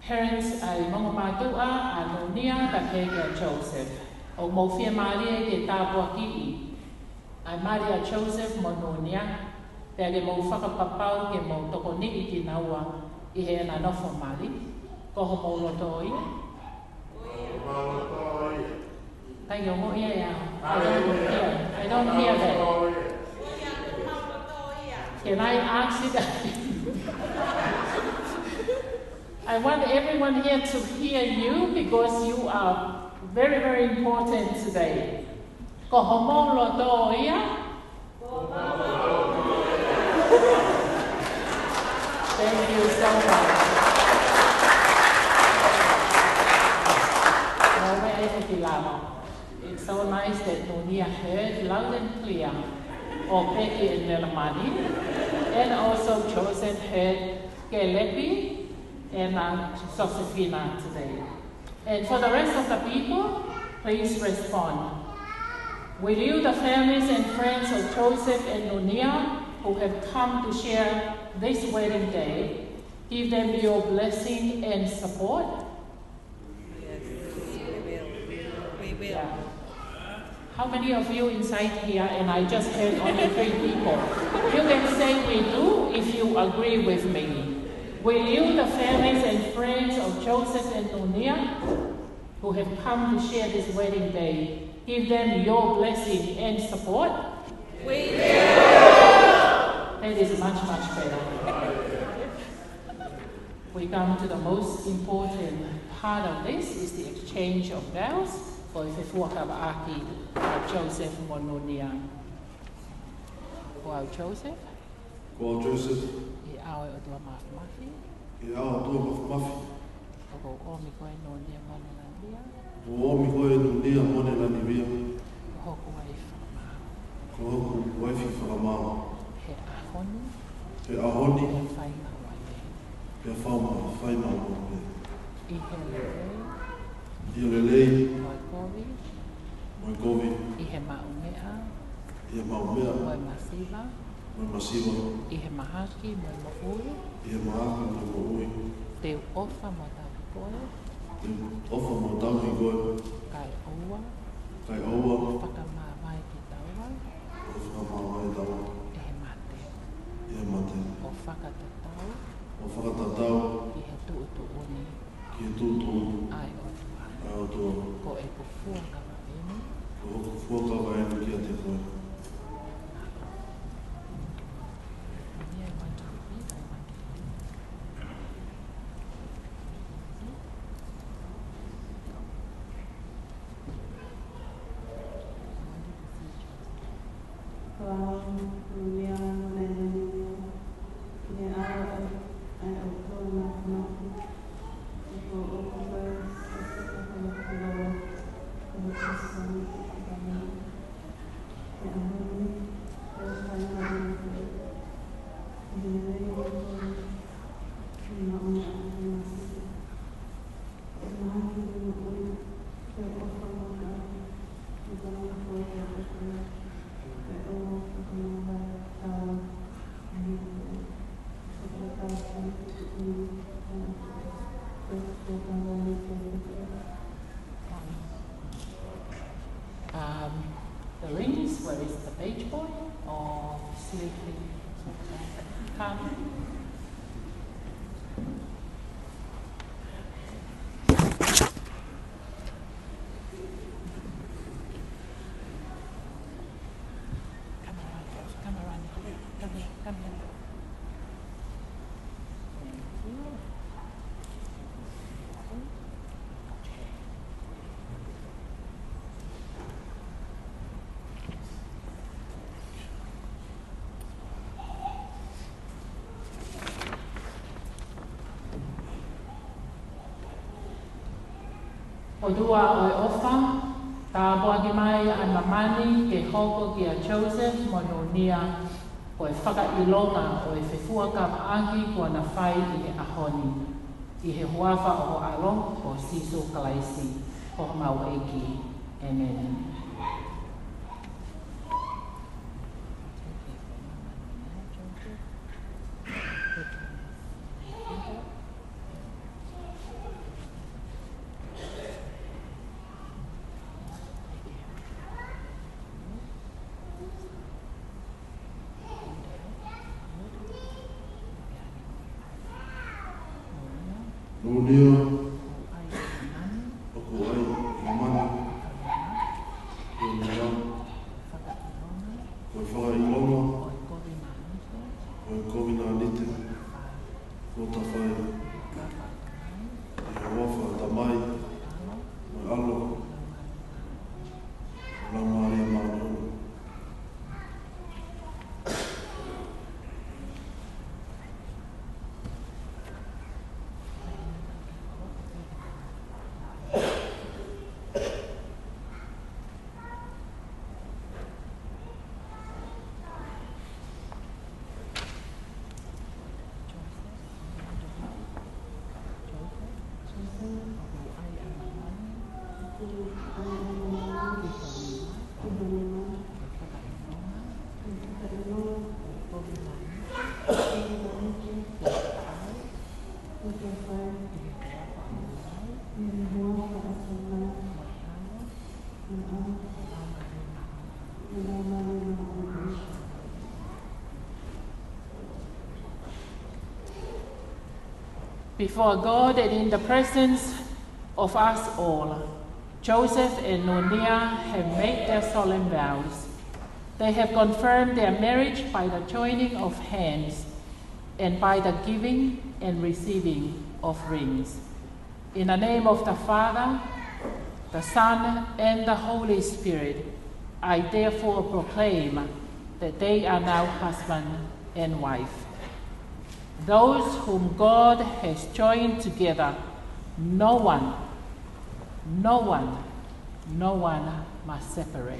Parents, ʻa e ongo mātuʻa ʻa Nunia pea pehē kia Joseph. ʻOku mou fiemālie ke tāpuakiʻi ʻa e mali ʻa Joseph mo Nunia, pea ke mou fakapapau ke mou tokoniʻi kinaua ʻi heʻena nofo mali. Ko homou loto ia. Thank you, mo ia ia. I don't hear. I don't hear that. Can I ask it? I want everyone here to hear you because you are very, very important today. Ko homou loto ia. Thank you so much. Ngāue ʻa e kilama. It's so nice that Nunia heard loud and clear ʻo Peki and Lelamani, and also Joseph heard Kelepi and, uh, Josefina today. And for the rest of the people, please respond. Will you, the families and friends of Joseph and Nunia who have come to share this wedding day, give them your blessing and support? Yes, we will. We will. Yeah. How many of you inside here, and I just heard only three people? You can say "we do" if you agree with me. Will you, the families and friends of Joseph and Nunia, who have come to share this wedding day, give them your blessing and support? We do. That is much, much better. We come to the most important part of this, is the exchange of vows. Ko e fefuakavaʻaki ʻa Joseph mo Nunia. Ko au Joseph. Ko au Joseph. ʻI he ʻao ʻo e ʻOtua Mafimafi. ʻI he ʻao ʻo e ʻOtua Mafimafi. ʻOku ou ʻomi koe Nunia Monelanivia. ʻOku ou ʻomi koe Nunia Monelanivia. Ko hoku uaifi fakamaau. Ko hoku uaifi fakamaau. He ʻaho ni. He ʻaho ni. Pea fai maʻu ai pē. Pea fai maʻu, fai maʻu ai pē. ʻI he lelei. ʻI he lelei. Mo e kovi. Mo e kovi. ʻI he maʻumeʻa. ʻI he maʻumeʻa. Mo e masiva. Mo e masiva. ʻI he mahaki mo e moʻui. ʻI he mahaki mo e moʻui. Te u ʻofa mo tauhi koe. Te u ʻofa mo tauhi koe. Kae ʻoua. Kae ʻoua. Fakamāvae kitaua. ʻO fakamāvae kitaua. ʻE he mate. ʻE he mate. ʻO fakatatau. ʻO fakatatau. Ki he tuʻutuʻuni. Ki he tuʻutuʻuni. ʻA e ʻOtua. ʻA e ʻOtua. Ko ʻeku fuakava eni. Kuo ka vaeua kiate koe. Um, the rings, where is the page boy? Or sleeping? Come. Come around, come around. Come here, come here. Thank you. Okay. ʻOtua ʻo e ʻofa, tāpuakiʻi mai ʻa māmani ke hoko kia Joseph mo Nunia ko e fakaʻilonga ʻo e fefuakavaʻaki kuo na fai ʻi he ʻaho ni. ʻI he huafa ʻo ho ʻAlo ko Sīsū Kalaisi, ko homau ʻEiki. ʻĒmeni. Nunia, ʻoku ʻai ʻa māmani. Nunia, ko e fakaʻilonga ʻo e kovinānite kuo ta fai ʻi he huafa ʻo e Tamai, mo e ʻAlo, mo e Laumālie Māʻoniʻoni. Before God and in the presence of us all, Joseph and Nunia have made their solemn vows. They have confirmed their marriage by the joining of hands and by the giving and receiving of rings. In the name of the Father, the Son, and the Holy Spirit, I therefore proclaim that they are now husband and wife. Those whom God has joined together, no one, no one, no one must separate.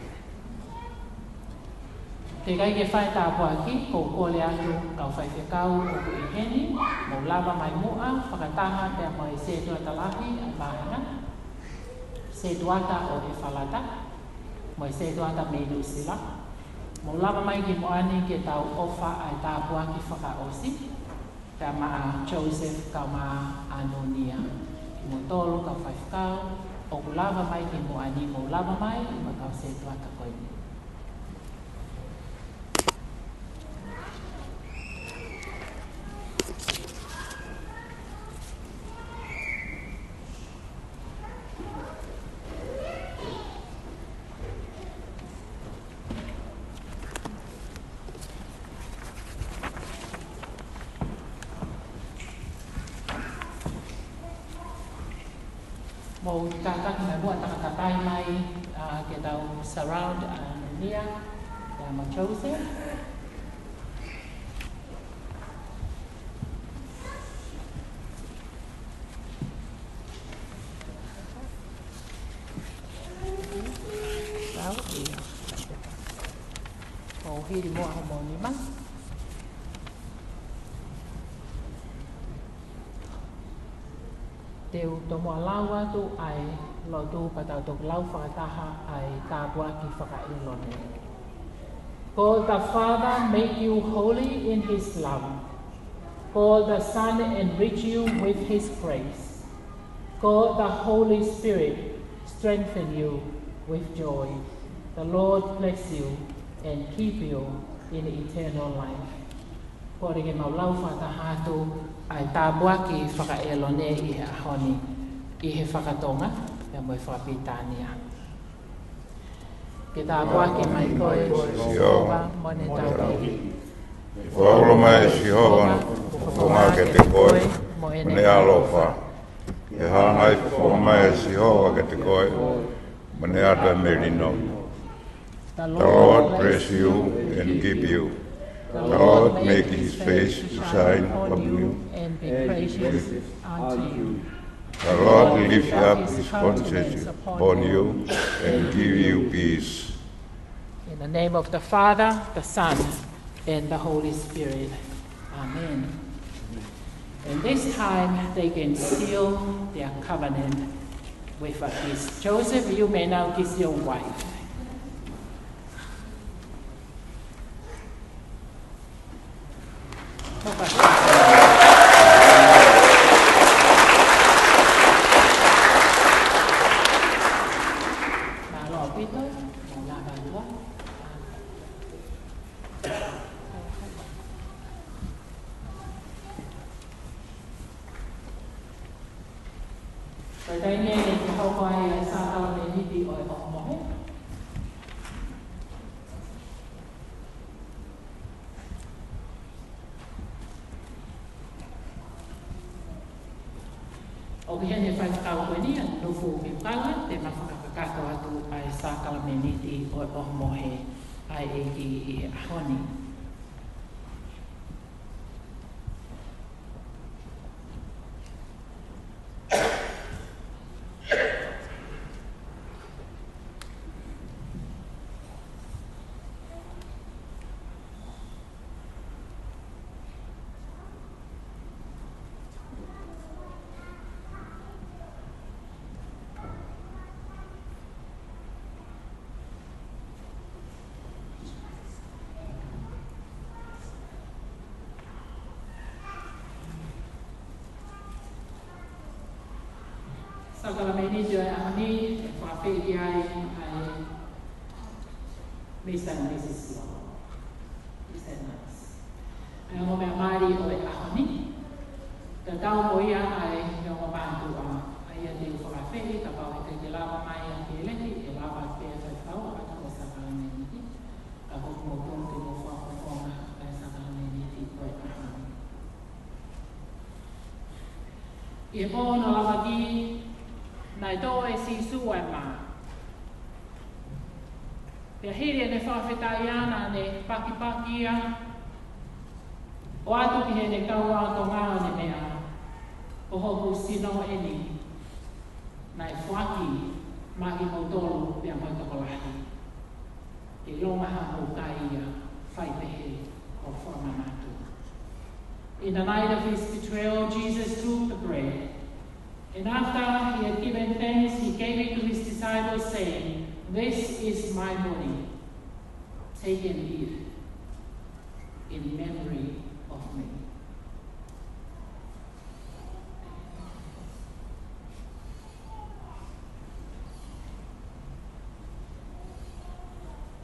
Teʻeki ai ke fai e tāpuaki, ʻoku ou kole atu kau faifekau ʻoku ʻi heni, mou lava mai muʻa, fakataha pea mo e setuata lahi ʻa e māhina, setuata ʻo ʻEfalata, mo e setuata mei Nuʻusila. Mou lava mai ki muʻa ni ke tau ʻofa ʻa e tāpuaki fakaʻosi, pea maʻa Joseph kae ʻumaʻā Nunia. Kimoutolu kau faifekau ʻoku lava mai ki muʻa ni, mou lava mai, mo e kau setuata ko eni. ʻOku kātaki mai muʻa, takatakaiʻi mai, ā, ke tau surround, ā, Nia, ʻia mo Joseph. Tau ia. ʻO hili muʻa hoʻomou nima. Te u tomuʻa lau atu ʻa e lotu pea tau toki lau fakataha ʻa e tāpuaki fakaʻĒlone. God the Father make you holy in his love. God the Son enrich you with his grace. God the Holy Spirit strengthen you with joy. The Lord bless you and keep you in eternal life. Kole ke mau lau fakataha atu ʻa e tāpuaki fakaʻĒlone ʻi he ʻaho ni, ʻi he fakatonga pea mo e fakapilitānia. Ke tāpuaki mai koe, Sihova, mo ʻene tauhi. Fakaulo mai ʻe Sihova ʻene fofonga kiate koe mo ʻene ʻaloʻofa. Ke hangai fofonga mai ʻe Sihova kiate koe mo ʻene ʻata melino. The Lord bless you and keep you. The Lord make his face to shine upon you and be gracious unto you. The Lord lift up his countenance upon you and give you peace. In the name of the Father, the Son, and the Holy Spirit. Amen. And this time they can seal their covenant with a kiss. Joseph, you may now kiss your wife. Ko e taimi eni ke hoko ai ʻa e sākalameniti ʻo e ʻohomohe. ʻOku ʻi heni e faifekau ko eni, ʻa Nofo Kekala, te ma fakakakato atu ʻa e sākalameniti ʻo e ʻohomohe ʻa e ʻEiki ʻi he ʻaho ni. Sākalameniti ʻo e ʻaho ni, ʻe fakaafeʻi ki ai ʻa e Misa and Mrs Law. Misa and Mrs. ʻA e ongo meʻa mali ʻo e ʻaho ni, tatau mo ia ʻa e ongo mātuʻa, ʻa ia te u fakaafeʻi, kapau he ʻikai ke lava mai ʻa Keleki, ʻe lava pē ʻa e faifekau ʻo ʻoatu ʻa e sākalameniti. Ka ko kimoutolu te mou fakafofonga ʻa e sākalameniti ʻo e ʻaho ni. ʻI he pō hono lavaki, naʻe toʻo ʻe Sīsū ʻa e mā. Pea hili ʻene fakafetaʻi ʻa ia, naʻa ne pakipaki ia, ʻoatu ki heʻene kau lotolotonga ʻo ne meʻa, ko hoku sino ʻeni, naʻe foaki maʻa kimoutolu pea mo e tokolahi. Ke ʻilonga haʻamou kai ia, fai pehē ʻo fakamanatu. In the night of his betrayal, Jesus took the bread, and after he had given thanks, he gave it to his disciples, saying, "This is my body, take and eat in memory of me."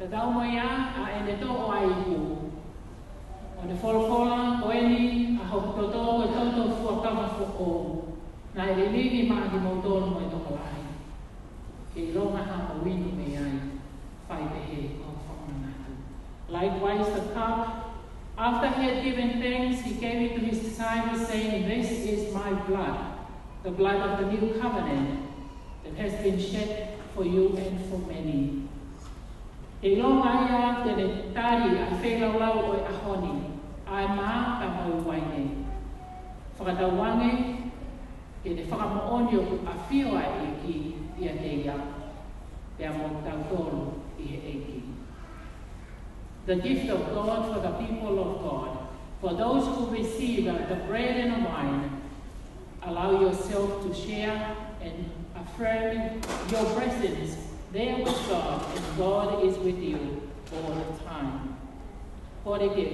Tatau mo ia, ʻa ʻene toʻo ʻa e ipu, ʻo ne folofola, "Ko eni ʻa hoku toto, ko e toto fuakava foʻou, naʻe lilingi maʻa kimoutolu mo e tokolahi. Ke ʻilonga haʻamou inu mei ai, fai pehē ʻo fakamanatu." Likewise, the cup, after he had given thanks, he gave it to his disciples, saying, "This is my blood, the blood of the new covenant, It has been shed for you and for many. Ke ʻilonga ia te ne tali ʻa e feilaulau ʻo e ʻaho ni, ʻa e mā pea mo e uaine. Fakatauange ke ne fakamoʻoni ʻoku ʻafio ʻa e ʻEiki ʻiate ia, pea mo kitautolu ʻi he ʻEiki. The gift of God for the people of God. For those who receive the bread and the wine, allow yourself to share and affirm your presence there with God, and God is with you all the time. Kole ke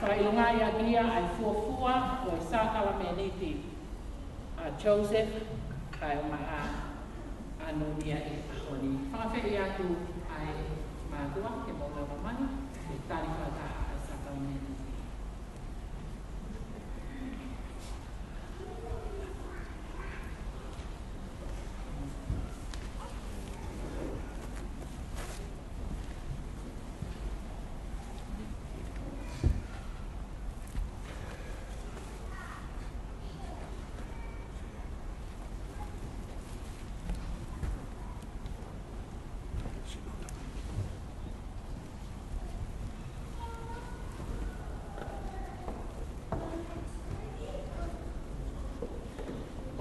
fakaʻilongaʻi ʻaki ia ʻa e fuofua ʻo e sākalameniti ʻa Joseph kae ʻumaʻā ʻa Nunia ʻi he ʻaho ni. Fakaafeʻi atu ʻa e mātuʻa ke mou nofo mai, ke tali fakataha ʻa e sākalameniti.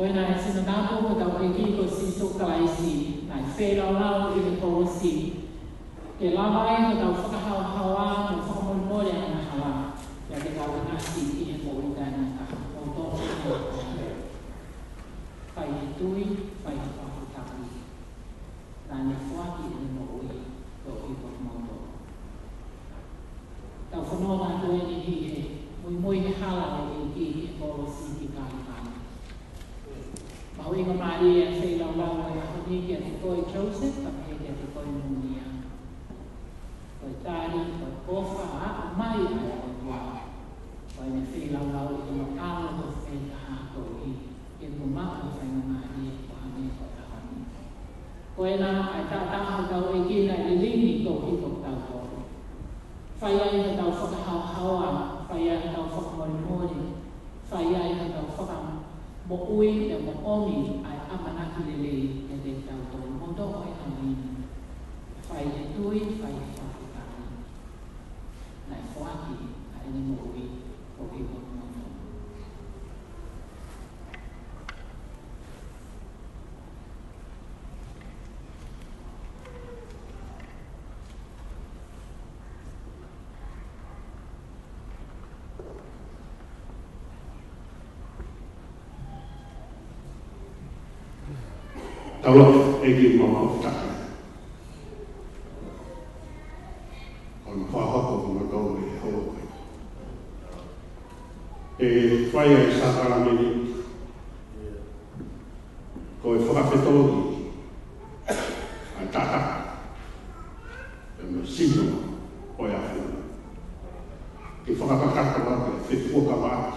Ko ena ʻa e sino tapu ʻo hotau ʻEiki ko Sīsū Kalaisi, naʻe feilaulau ʻi he kolosi, ke lava ai hotau fakahaohaoa mo fakamolemole angahala, pea ke tau ʻinasi ʻi he moʻui taʻengata. Mou toʻo ʻa e fai he tui, fai he fakafetaʻi. Naʻa ne foaki ʻene moʻui koeʻuhi ko kimoutolu. Tau fanongo atu eni ki he muimui he hala ʻo e ʻEiki ʻi he kolosi ki Kalevale. Mahuʻinga mālie ʻa e feilaulau ʻo e ʻaho ni kiate koe Joseph, pea pehē kiate koe Nunia. Ko e tali, ko e ʻofa ʻa e ʻOtua. Ko ʻene feilaulau ʻi hono ʻAlo tofu taha koeʻuhi ke mou maʻu ʻa e faingamālie ʻo hangē ko e ʻaho ni. Ko ena ʻa e taʻataʻa ʻo hotau ʻEiki naʻe lilingi koeʻuhi ko kitautolu. Fai ai hotau fakahaohaoa, fai ai hotau fakamolemole, fai ai hotau fakamoʻui ʻe moʻoni ʻa e ʻamanaki lelei kiate kitautolu. Mou toʻo ʻa e uaine. Fai he tui, fai he fakafetaʻi. Naʻe foaki ʻa ʻene moʻui koeʻuhi ko kimoutolu. Tau lotu. ʻEiki, mau fakafetaʻi ʻoku mau fakahoko kimoutolu he houa ko eni. ʻE fai ʻa e sākalameniti ko e fakafetaʻi ʻa e taʻataʻa pea mo e sino ʻo e ʻAfiona. Ke fakakakato ʻaki ʻa e fefuakavaʻaki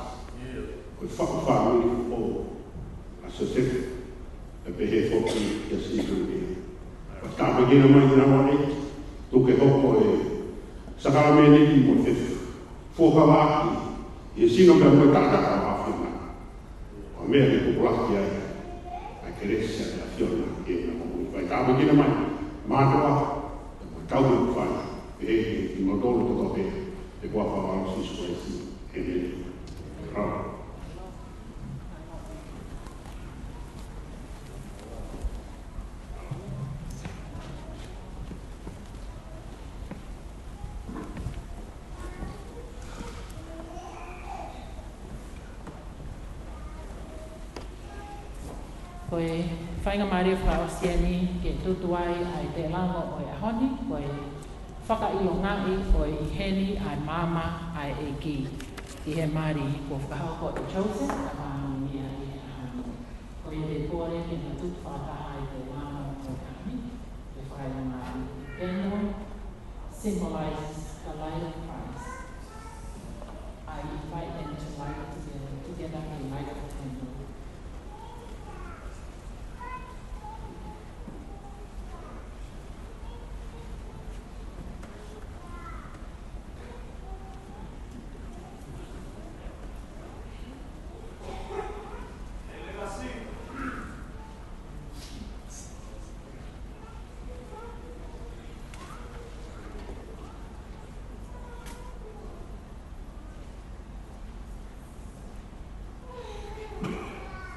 ʻo e faʻu fāmili ʻo ʻa Siosefa, pea pehē foki kia Sīsū. Pea tāpuekina mai kinaua ʻEiki, tuku ke hoko ʻa e sākalameniti mo e fefuakavaʻaki ʻi he sino pea mo e taʻataʻa ʻo e ʻAfiona. Ko e meʻa ke tupulaki ai ʻa e kelesi ʻa e ʻAfiona ʻi heʻena moʻui. Pea tāpuekina mai mātuʻa, pea mo e tauhi ʻoku fai, pehē ki he kimoutolu kotoa pē, ʻi he huafa ʻo Sīsū Kalaisi. ʻĒmeni. Ko e faingamālie fakaʻosi eni ke tutu ai ʻa e tēlango ʻo e ʻaho ni, ko e fakaʻilongaʻi ʻo e ʻi heni ʻa e maama ʻa e ʻEiki ʻi he mali kuo fakahoko ʻe Joseph kae ʻumaʻā Nunia ʻi he ʻaho ni. Ko ia te u kole ke na tutu fakataha ʻi he tēlango ʻo e ʻaho ni, ke fakaʻilongaʻi. Candle symbolizes the light of Christ. I invite them to light together, together they light the candle.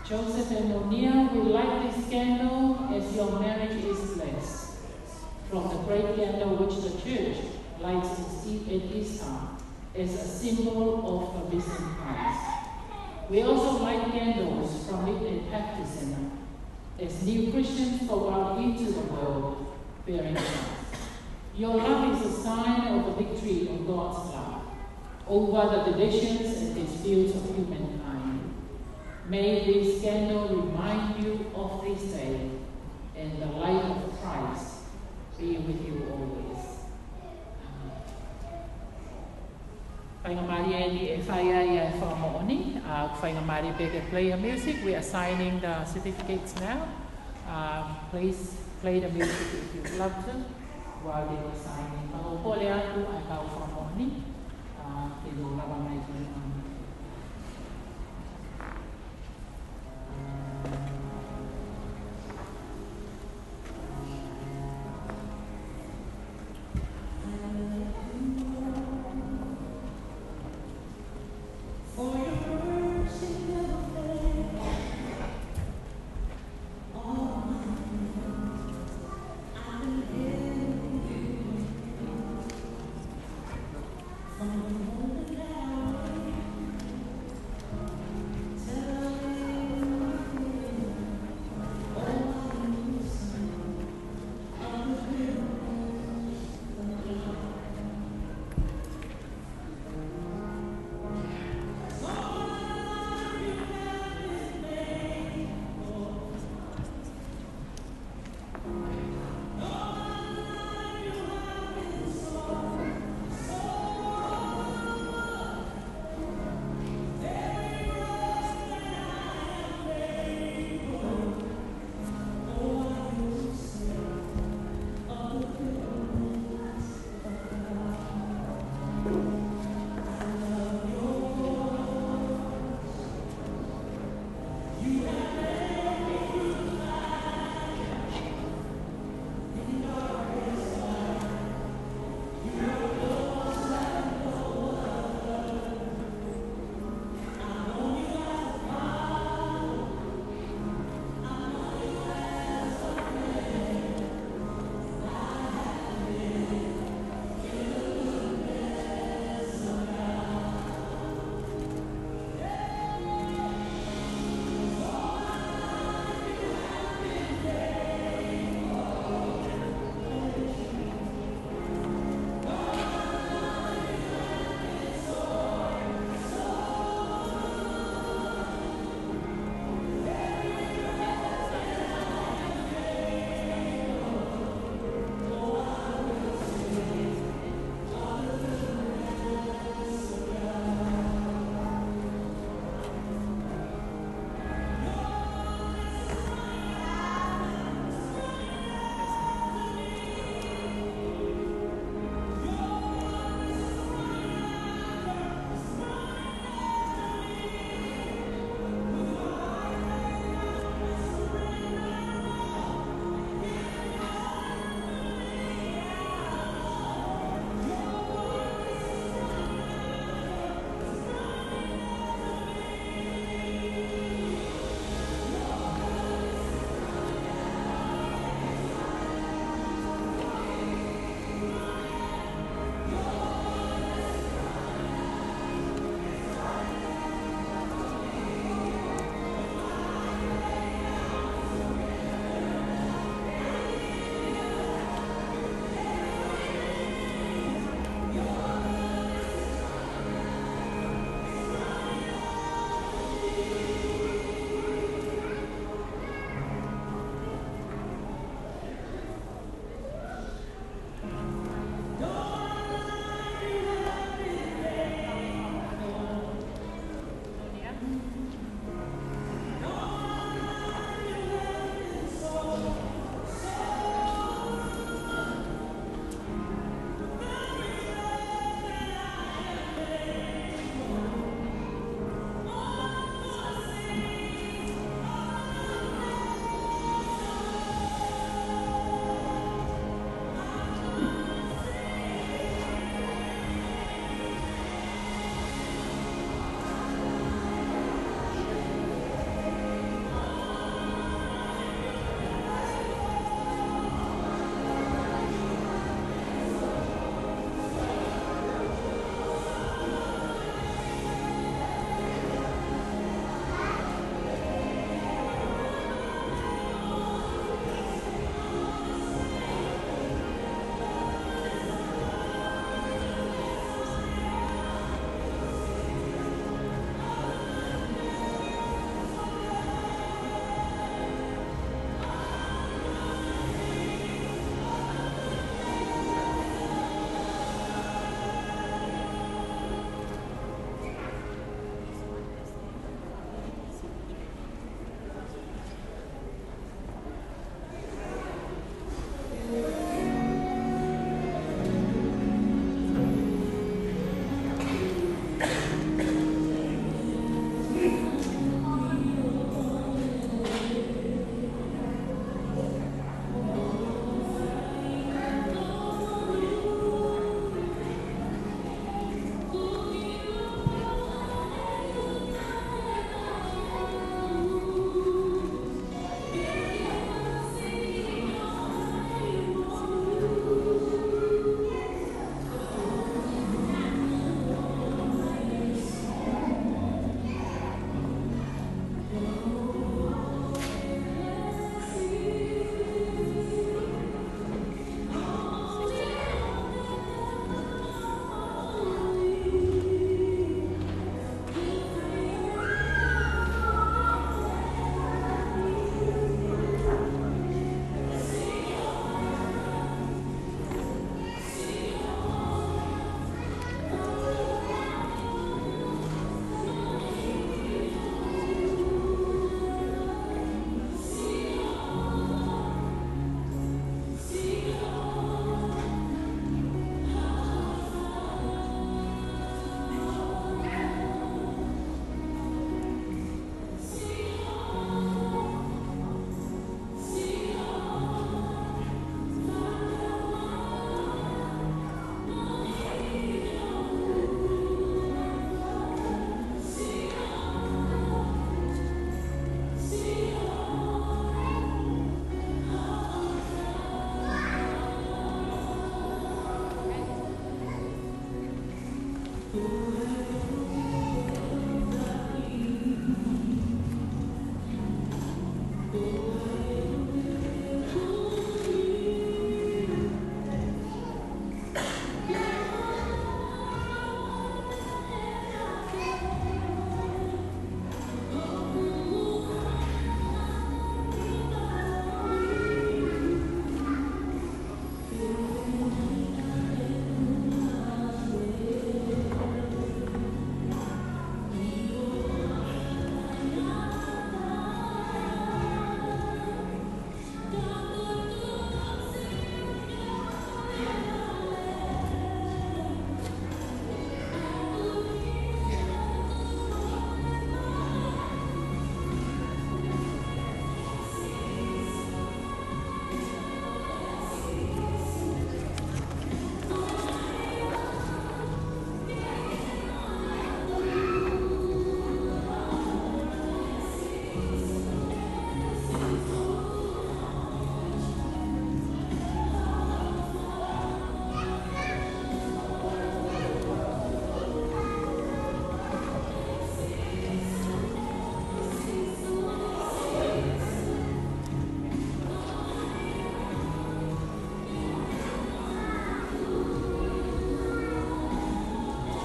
Joseph and Monia, we light this candle as your marriage is blessed. From the great candle which the church lights at Easter as a symbol of the risen Christ. We also light candles from it at baptism as new Christians go out into the world bearing Christ. Your love is a sign of the victory of God's love over the divisions and disputes of humankind. May this candle remind you of this day, and the light of Christ be with you always. Amen. Faingamālie eni e fai ai e fakamoʻoni, uh, faingamālie pē ke play a music. We are signing the certificates now. Um, please play the music if you'd love to. While they were signing, ka ʻoku ou kole atu ai kau fakamoʻoni, uh, ke nau lava mai ki he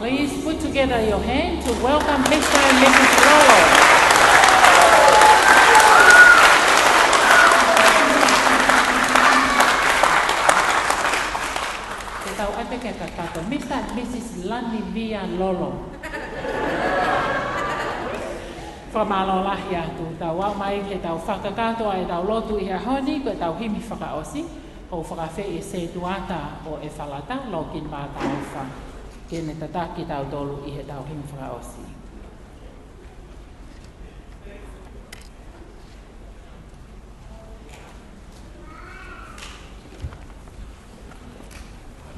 Please put together your hand to welcome Mister and Missus Lolo. Ke tau ʻai pē ke kakato, Mister and Missus Lanivia Lolo. Fakamālō lahi atu, tau aʻu mai ke tau fakakakato ʻa ʻetau lotu ʻi he ʻaho ni, ko ʻetau himi fakaʻosi, ʻoku fakaafeʻi ʻe Setuata ʻo ʻEfalata, Lokini Mātāʻofa, ke ne tataki kitautolu ʻi heʻetau himi fakaʻosi.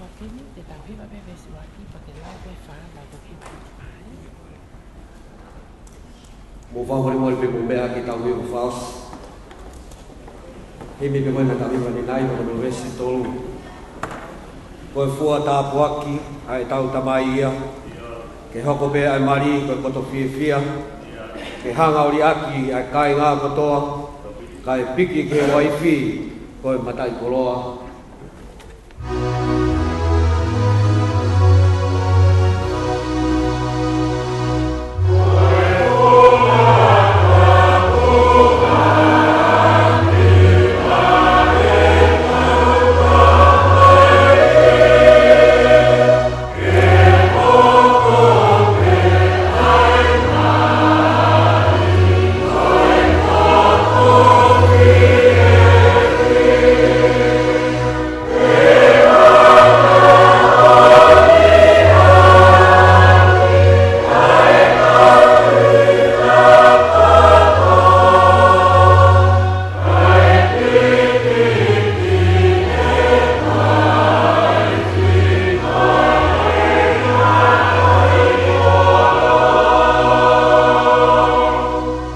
Lokini, te tau hiva pē veesi ʻuluaki, pea ke lau pē fā, lau ko hiva. Mou fakamolemole pē mo meʻa ke tau hiva fakaʻosi. Himi pē mo e tau hiva ni nai, ko hono veesi tolu. Ko e fua tāpuaki ʻa ʻetau Tamai ia, ke hoko pē ʻa e mali ko e poto fiefia, ke hanga ʻo liʻaki ʻa e kāinga kotoa, kae piki ki he uaifi ko e mataʻikoloa.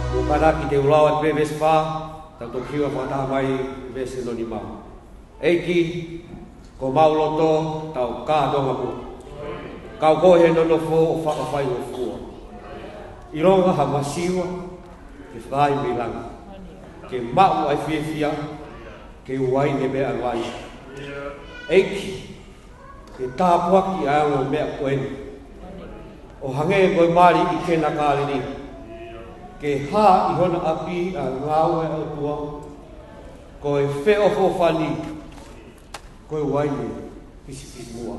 Kuo kātaki, te u lau atu pē veesi fā, tau toki hiva fakataha mai veesi hono nima. ʻEiki, ko homau loto tau kātoanga mo, kau koe he nonofo ʻo fakafaingofua. ʻIlonga ha masiva ke fakahā mei langi, ke maʻu ʻa e fiefia, ke uaine pē ʻa e vai. ʻEiki, ke tāpuakiʻi ʻa e ongo meʻa ko eni, ʻo hangē ko e mali ʻi Kena Kāleli, ke hā ʻi hona ʻapi ʻa e ngāue ʻa e ʻOtua, ko e feʻofoʻofani, ko e uaine fisifisimuʻa.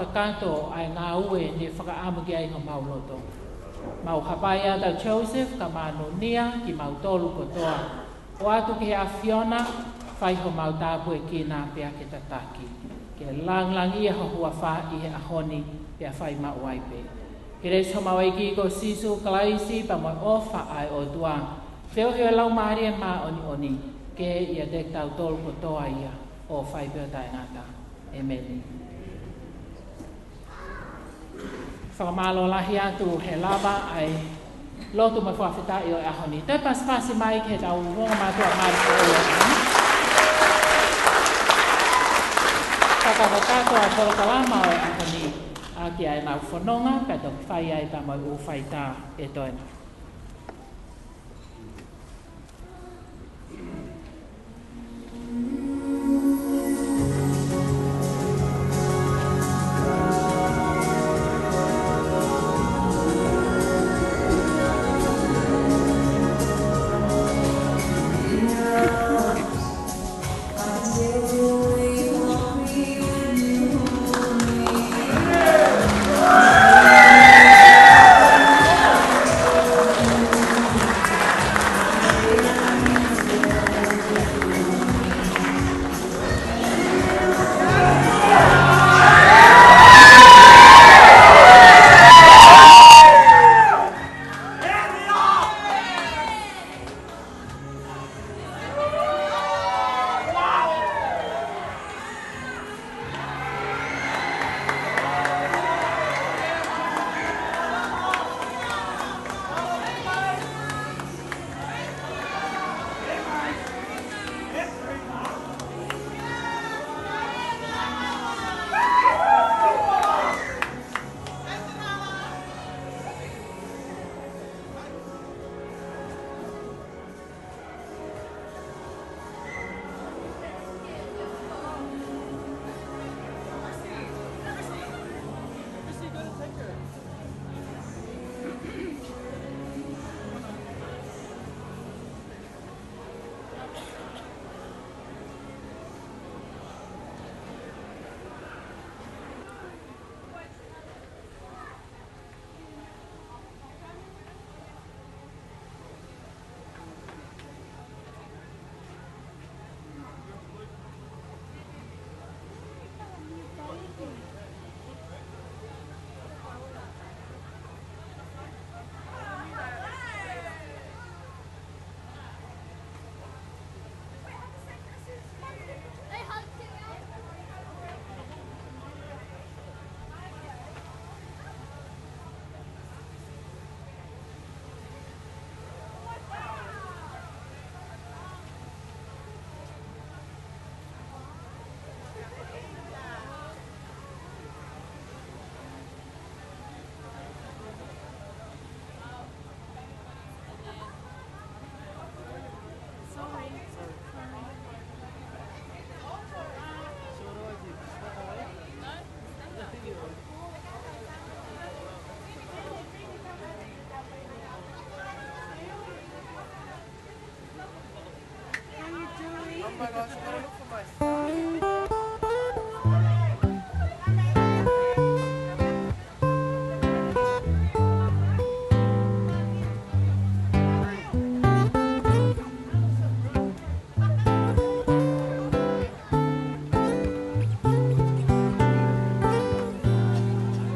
kakato ʻa e ngāue ne fakaʻamu ki ai homau loto. Mau hapai atu Joseph ka mānūnia kimautolu kotoa. ʻOatu ki he ʻAfiona, fai homau tāpuekina pea ke tataki. Ke langilangiʻia ho huafa ʻi he ʻaho ni pea fai maʻu ai pē. Kelesi homau ʻEiki ko Sīsū Kalaisi pea mo e ʻofa ʻa e ʻOtua, feohi ʻo e Laumālie Māʻoniʻoni, ke ʻiate kitautolu kotoa ia ʻo fai pē ʻo taʻengata. ʻEmeni. Fakamālō lahi atu he lava ʻa e lotu mo e fakafetaʻi ʻo e ʻaho ni. Toe pasipasi mai ki heʻetau ongo mātuʻa mālō ko ē. Fakakakato ʻa e polokalama ʻo e ʻaho ni ʻaki ʻenau fononga, kae toki fai ai pea mo e ʻū faitā ʻe toe maʻu.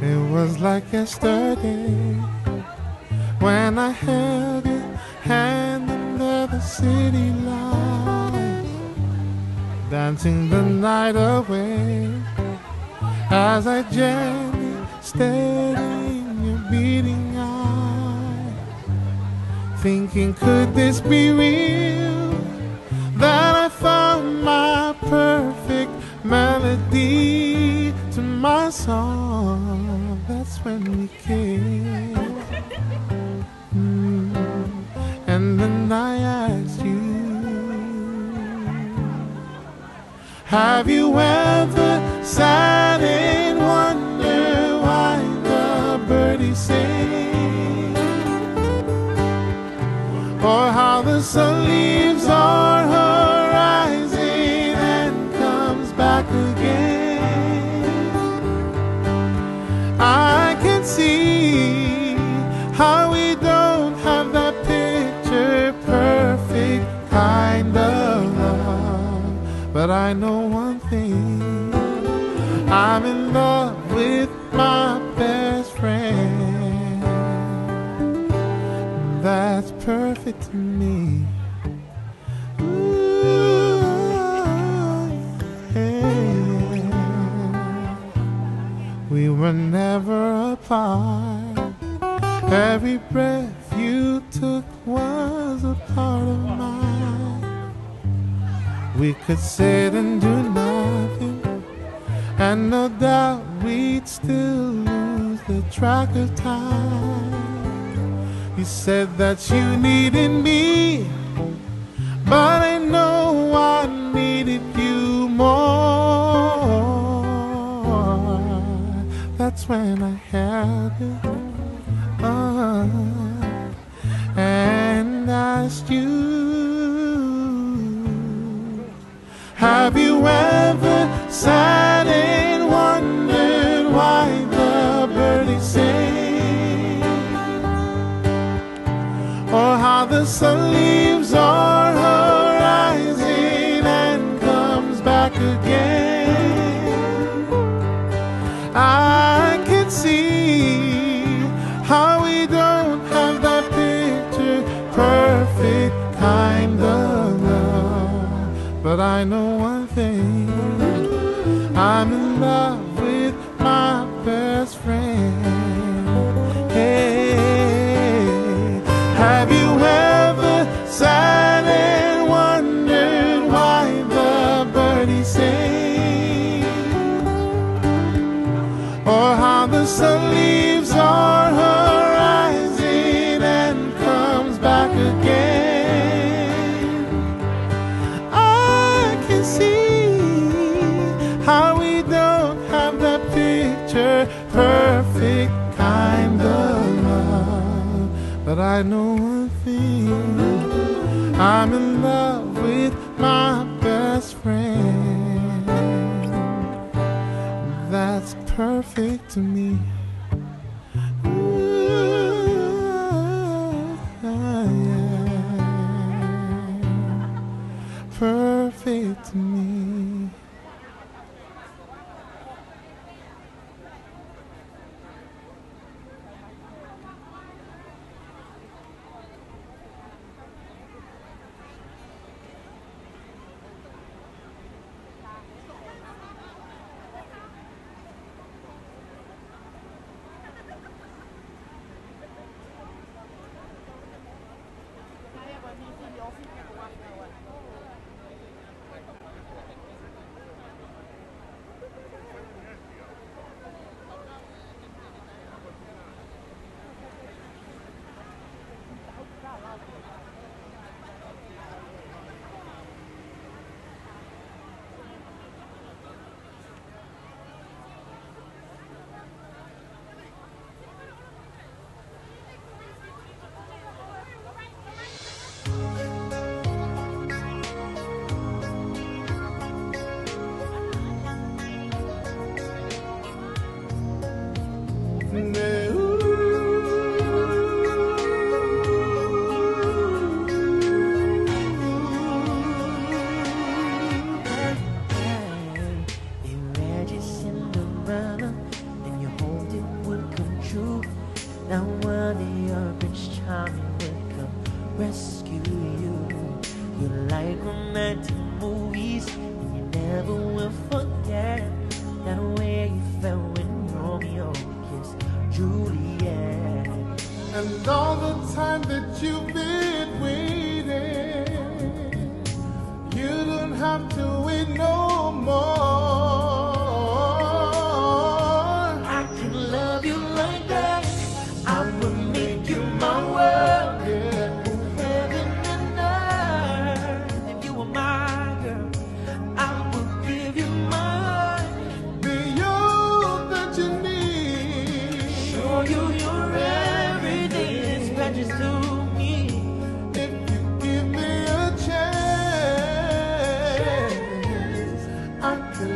It was like yesterday when I held your hand under the city lights, dancing the night away as I gently stared in your beating eyes, thinking, could this be real? That I found my perfect melody to my song. That's when we kissed. Mm. And then I asked you, have you ever sat and wonder why the birdies sing? Or how the sun leaves are her rising and comes back again? See how we don't have that picture perfect kind of love. But I know one thing, I'm in love with my best friend. That's perfect to me. Ooh, yeah. We were never apart. Every breath you took was a part of mine. We could sit and do nothing, and no doubt we'd still lose the track of time. You said that you needed me, but I know I needed you more. That's when I held you, uh, and asked you, have you ever sat and wondered why the birdies sing, or how the sun leaves are her rising and comes back again? I can see how we don't have that picture perfect kind of love. But I know one thing, I'm in love with my best friend. Hey, have you ever sat and wondered why the birdies sing, or how the sun leaves are her rising and comes back again? I can see how we don't have that picture perfect kind of love. But I know one thing, I'm in love with my best friend. That's perfect to me. Ooh, yeah. Perfect to me. Imagine Cinderella and your home dream would come true. Now one day your Prince Charming would come rescue you. You like romantic movies, and you never will forget that way you felt when Romeo kissed Juliet. And all the time that you've been waiting, you don't have to wait no more. I can love you like that. I will make you my world. Yeah. Move heaven and earth if you were my girl. I will give you my heart. Be all that you need. Show you you're everything. It's precious to me. If you give me a chance, I can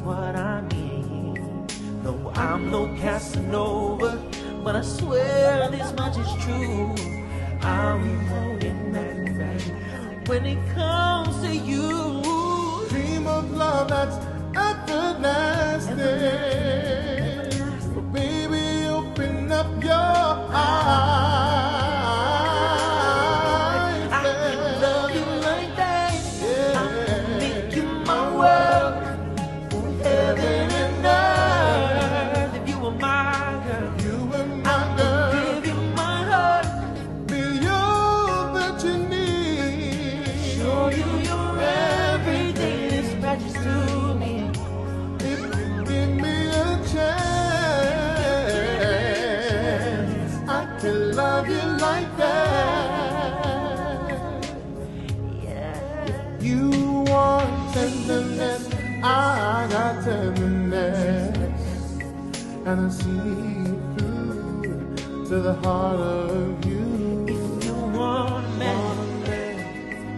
what I need. No, I'm no Casanova, but I swear this much is true. I'm holding nothing back when it comes to you. Dream of love that's everlasting. Everlasting. But baby, open up your eyes. I can love you like that. Yeah. I can make you my world. Heaven and earth, if you were my girl, you were my girl. I could give you my heart. Be all that you need. Show you you're everything. It's precious to me. If you give me a chance, I can love you like that. If you want tenderness, I got tenderness. And I see through to the heart of you. If you want a man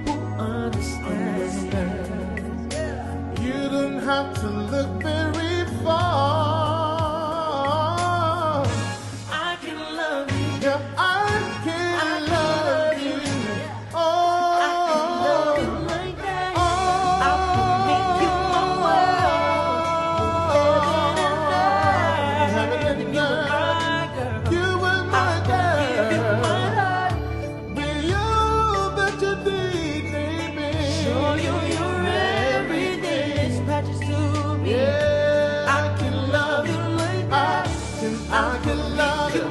who understands, you don't have to look very far. I can love you. Yeah, I can love you. Oh, I can love you like that. Oh, I can make you my world. Heaven and earth. Heaven and earth. You were my girl. You were my girl. I can give you my heart. Be all that you need, baby. Show you you're everything. It's precious to me. Yeah. I can love you like that. I can, I can love you.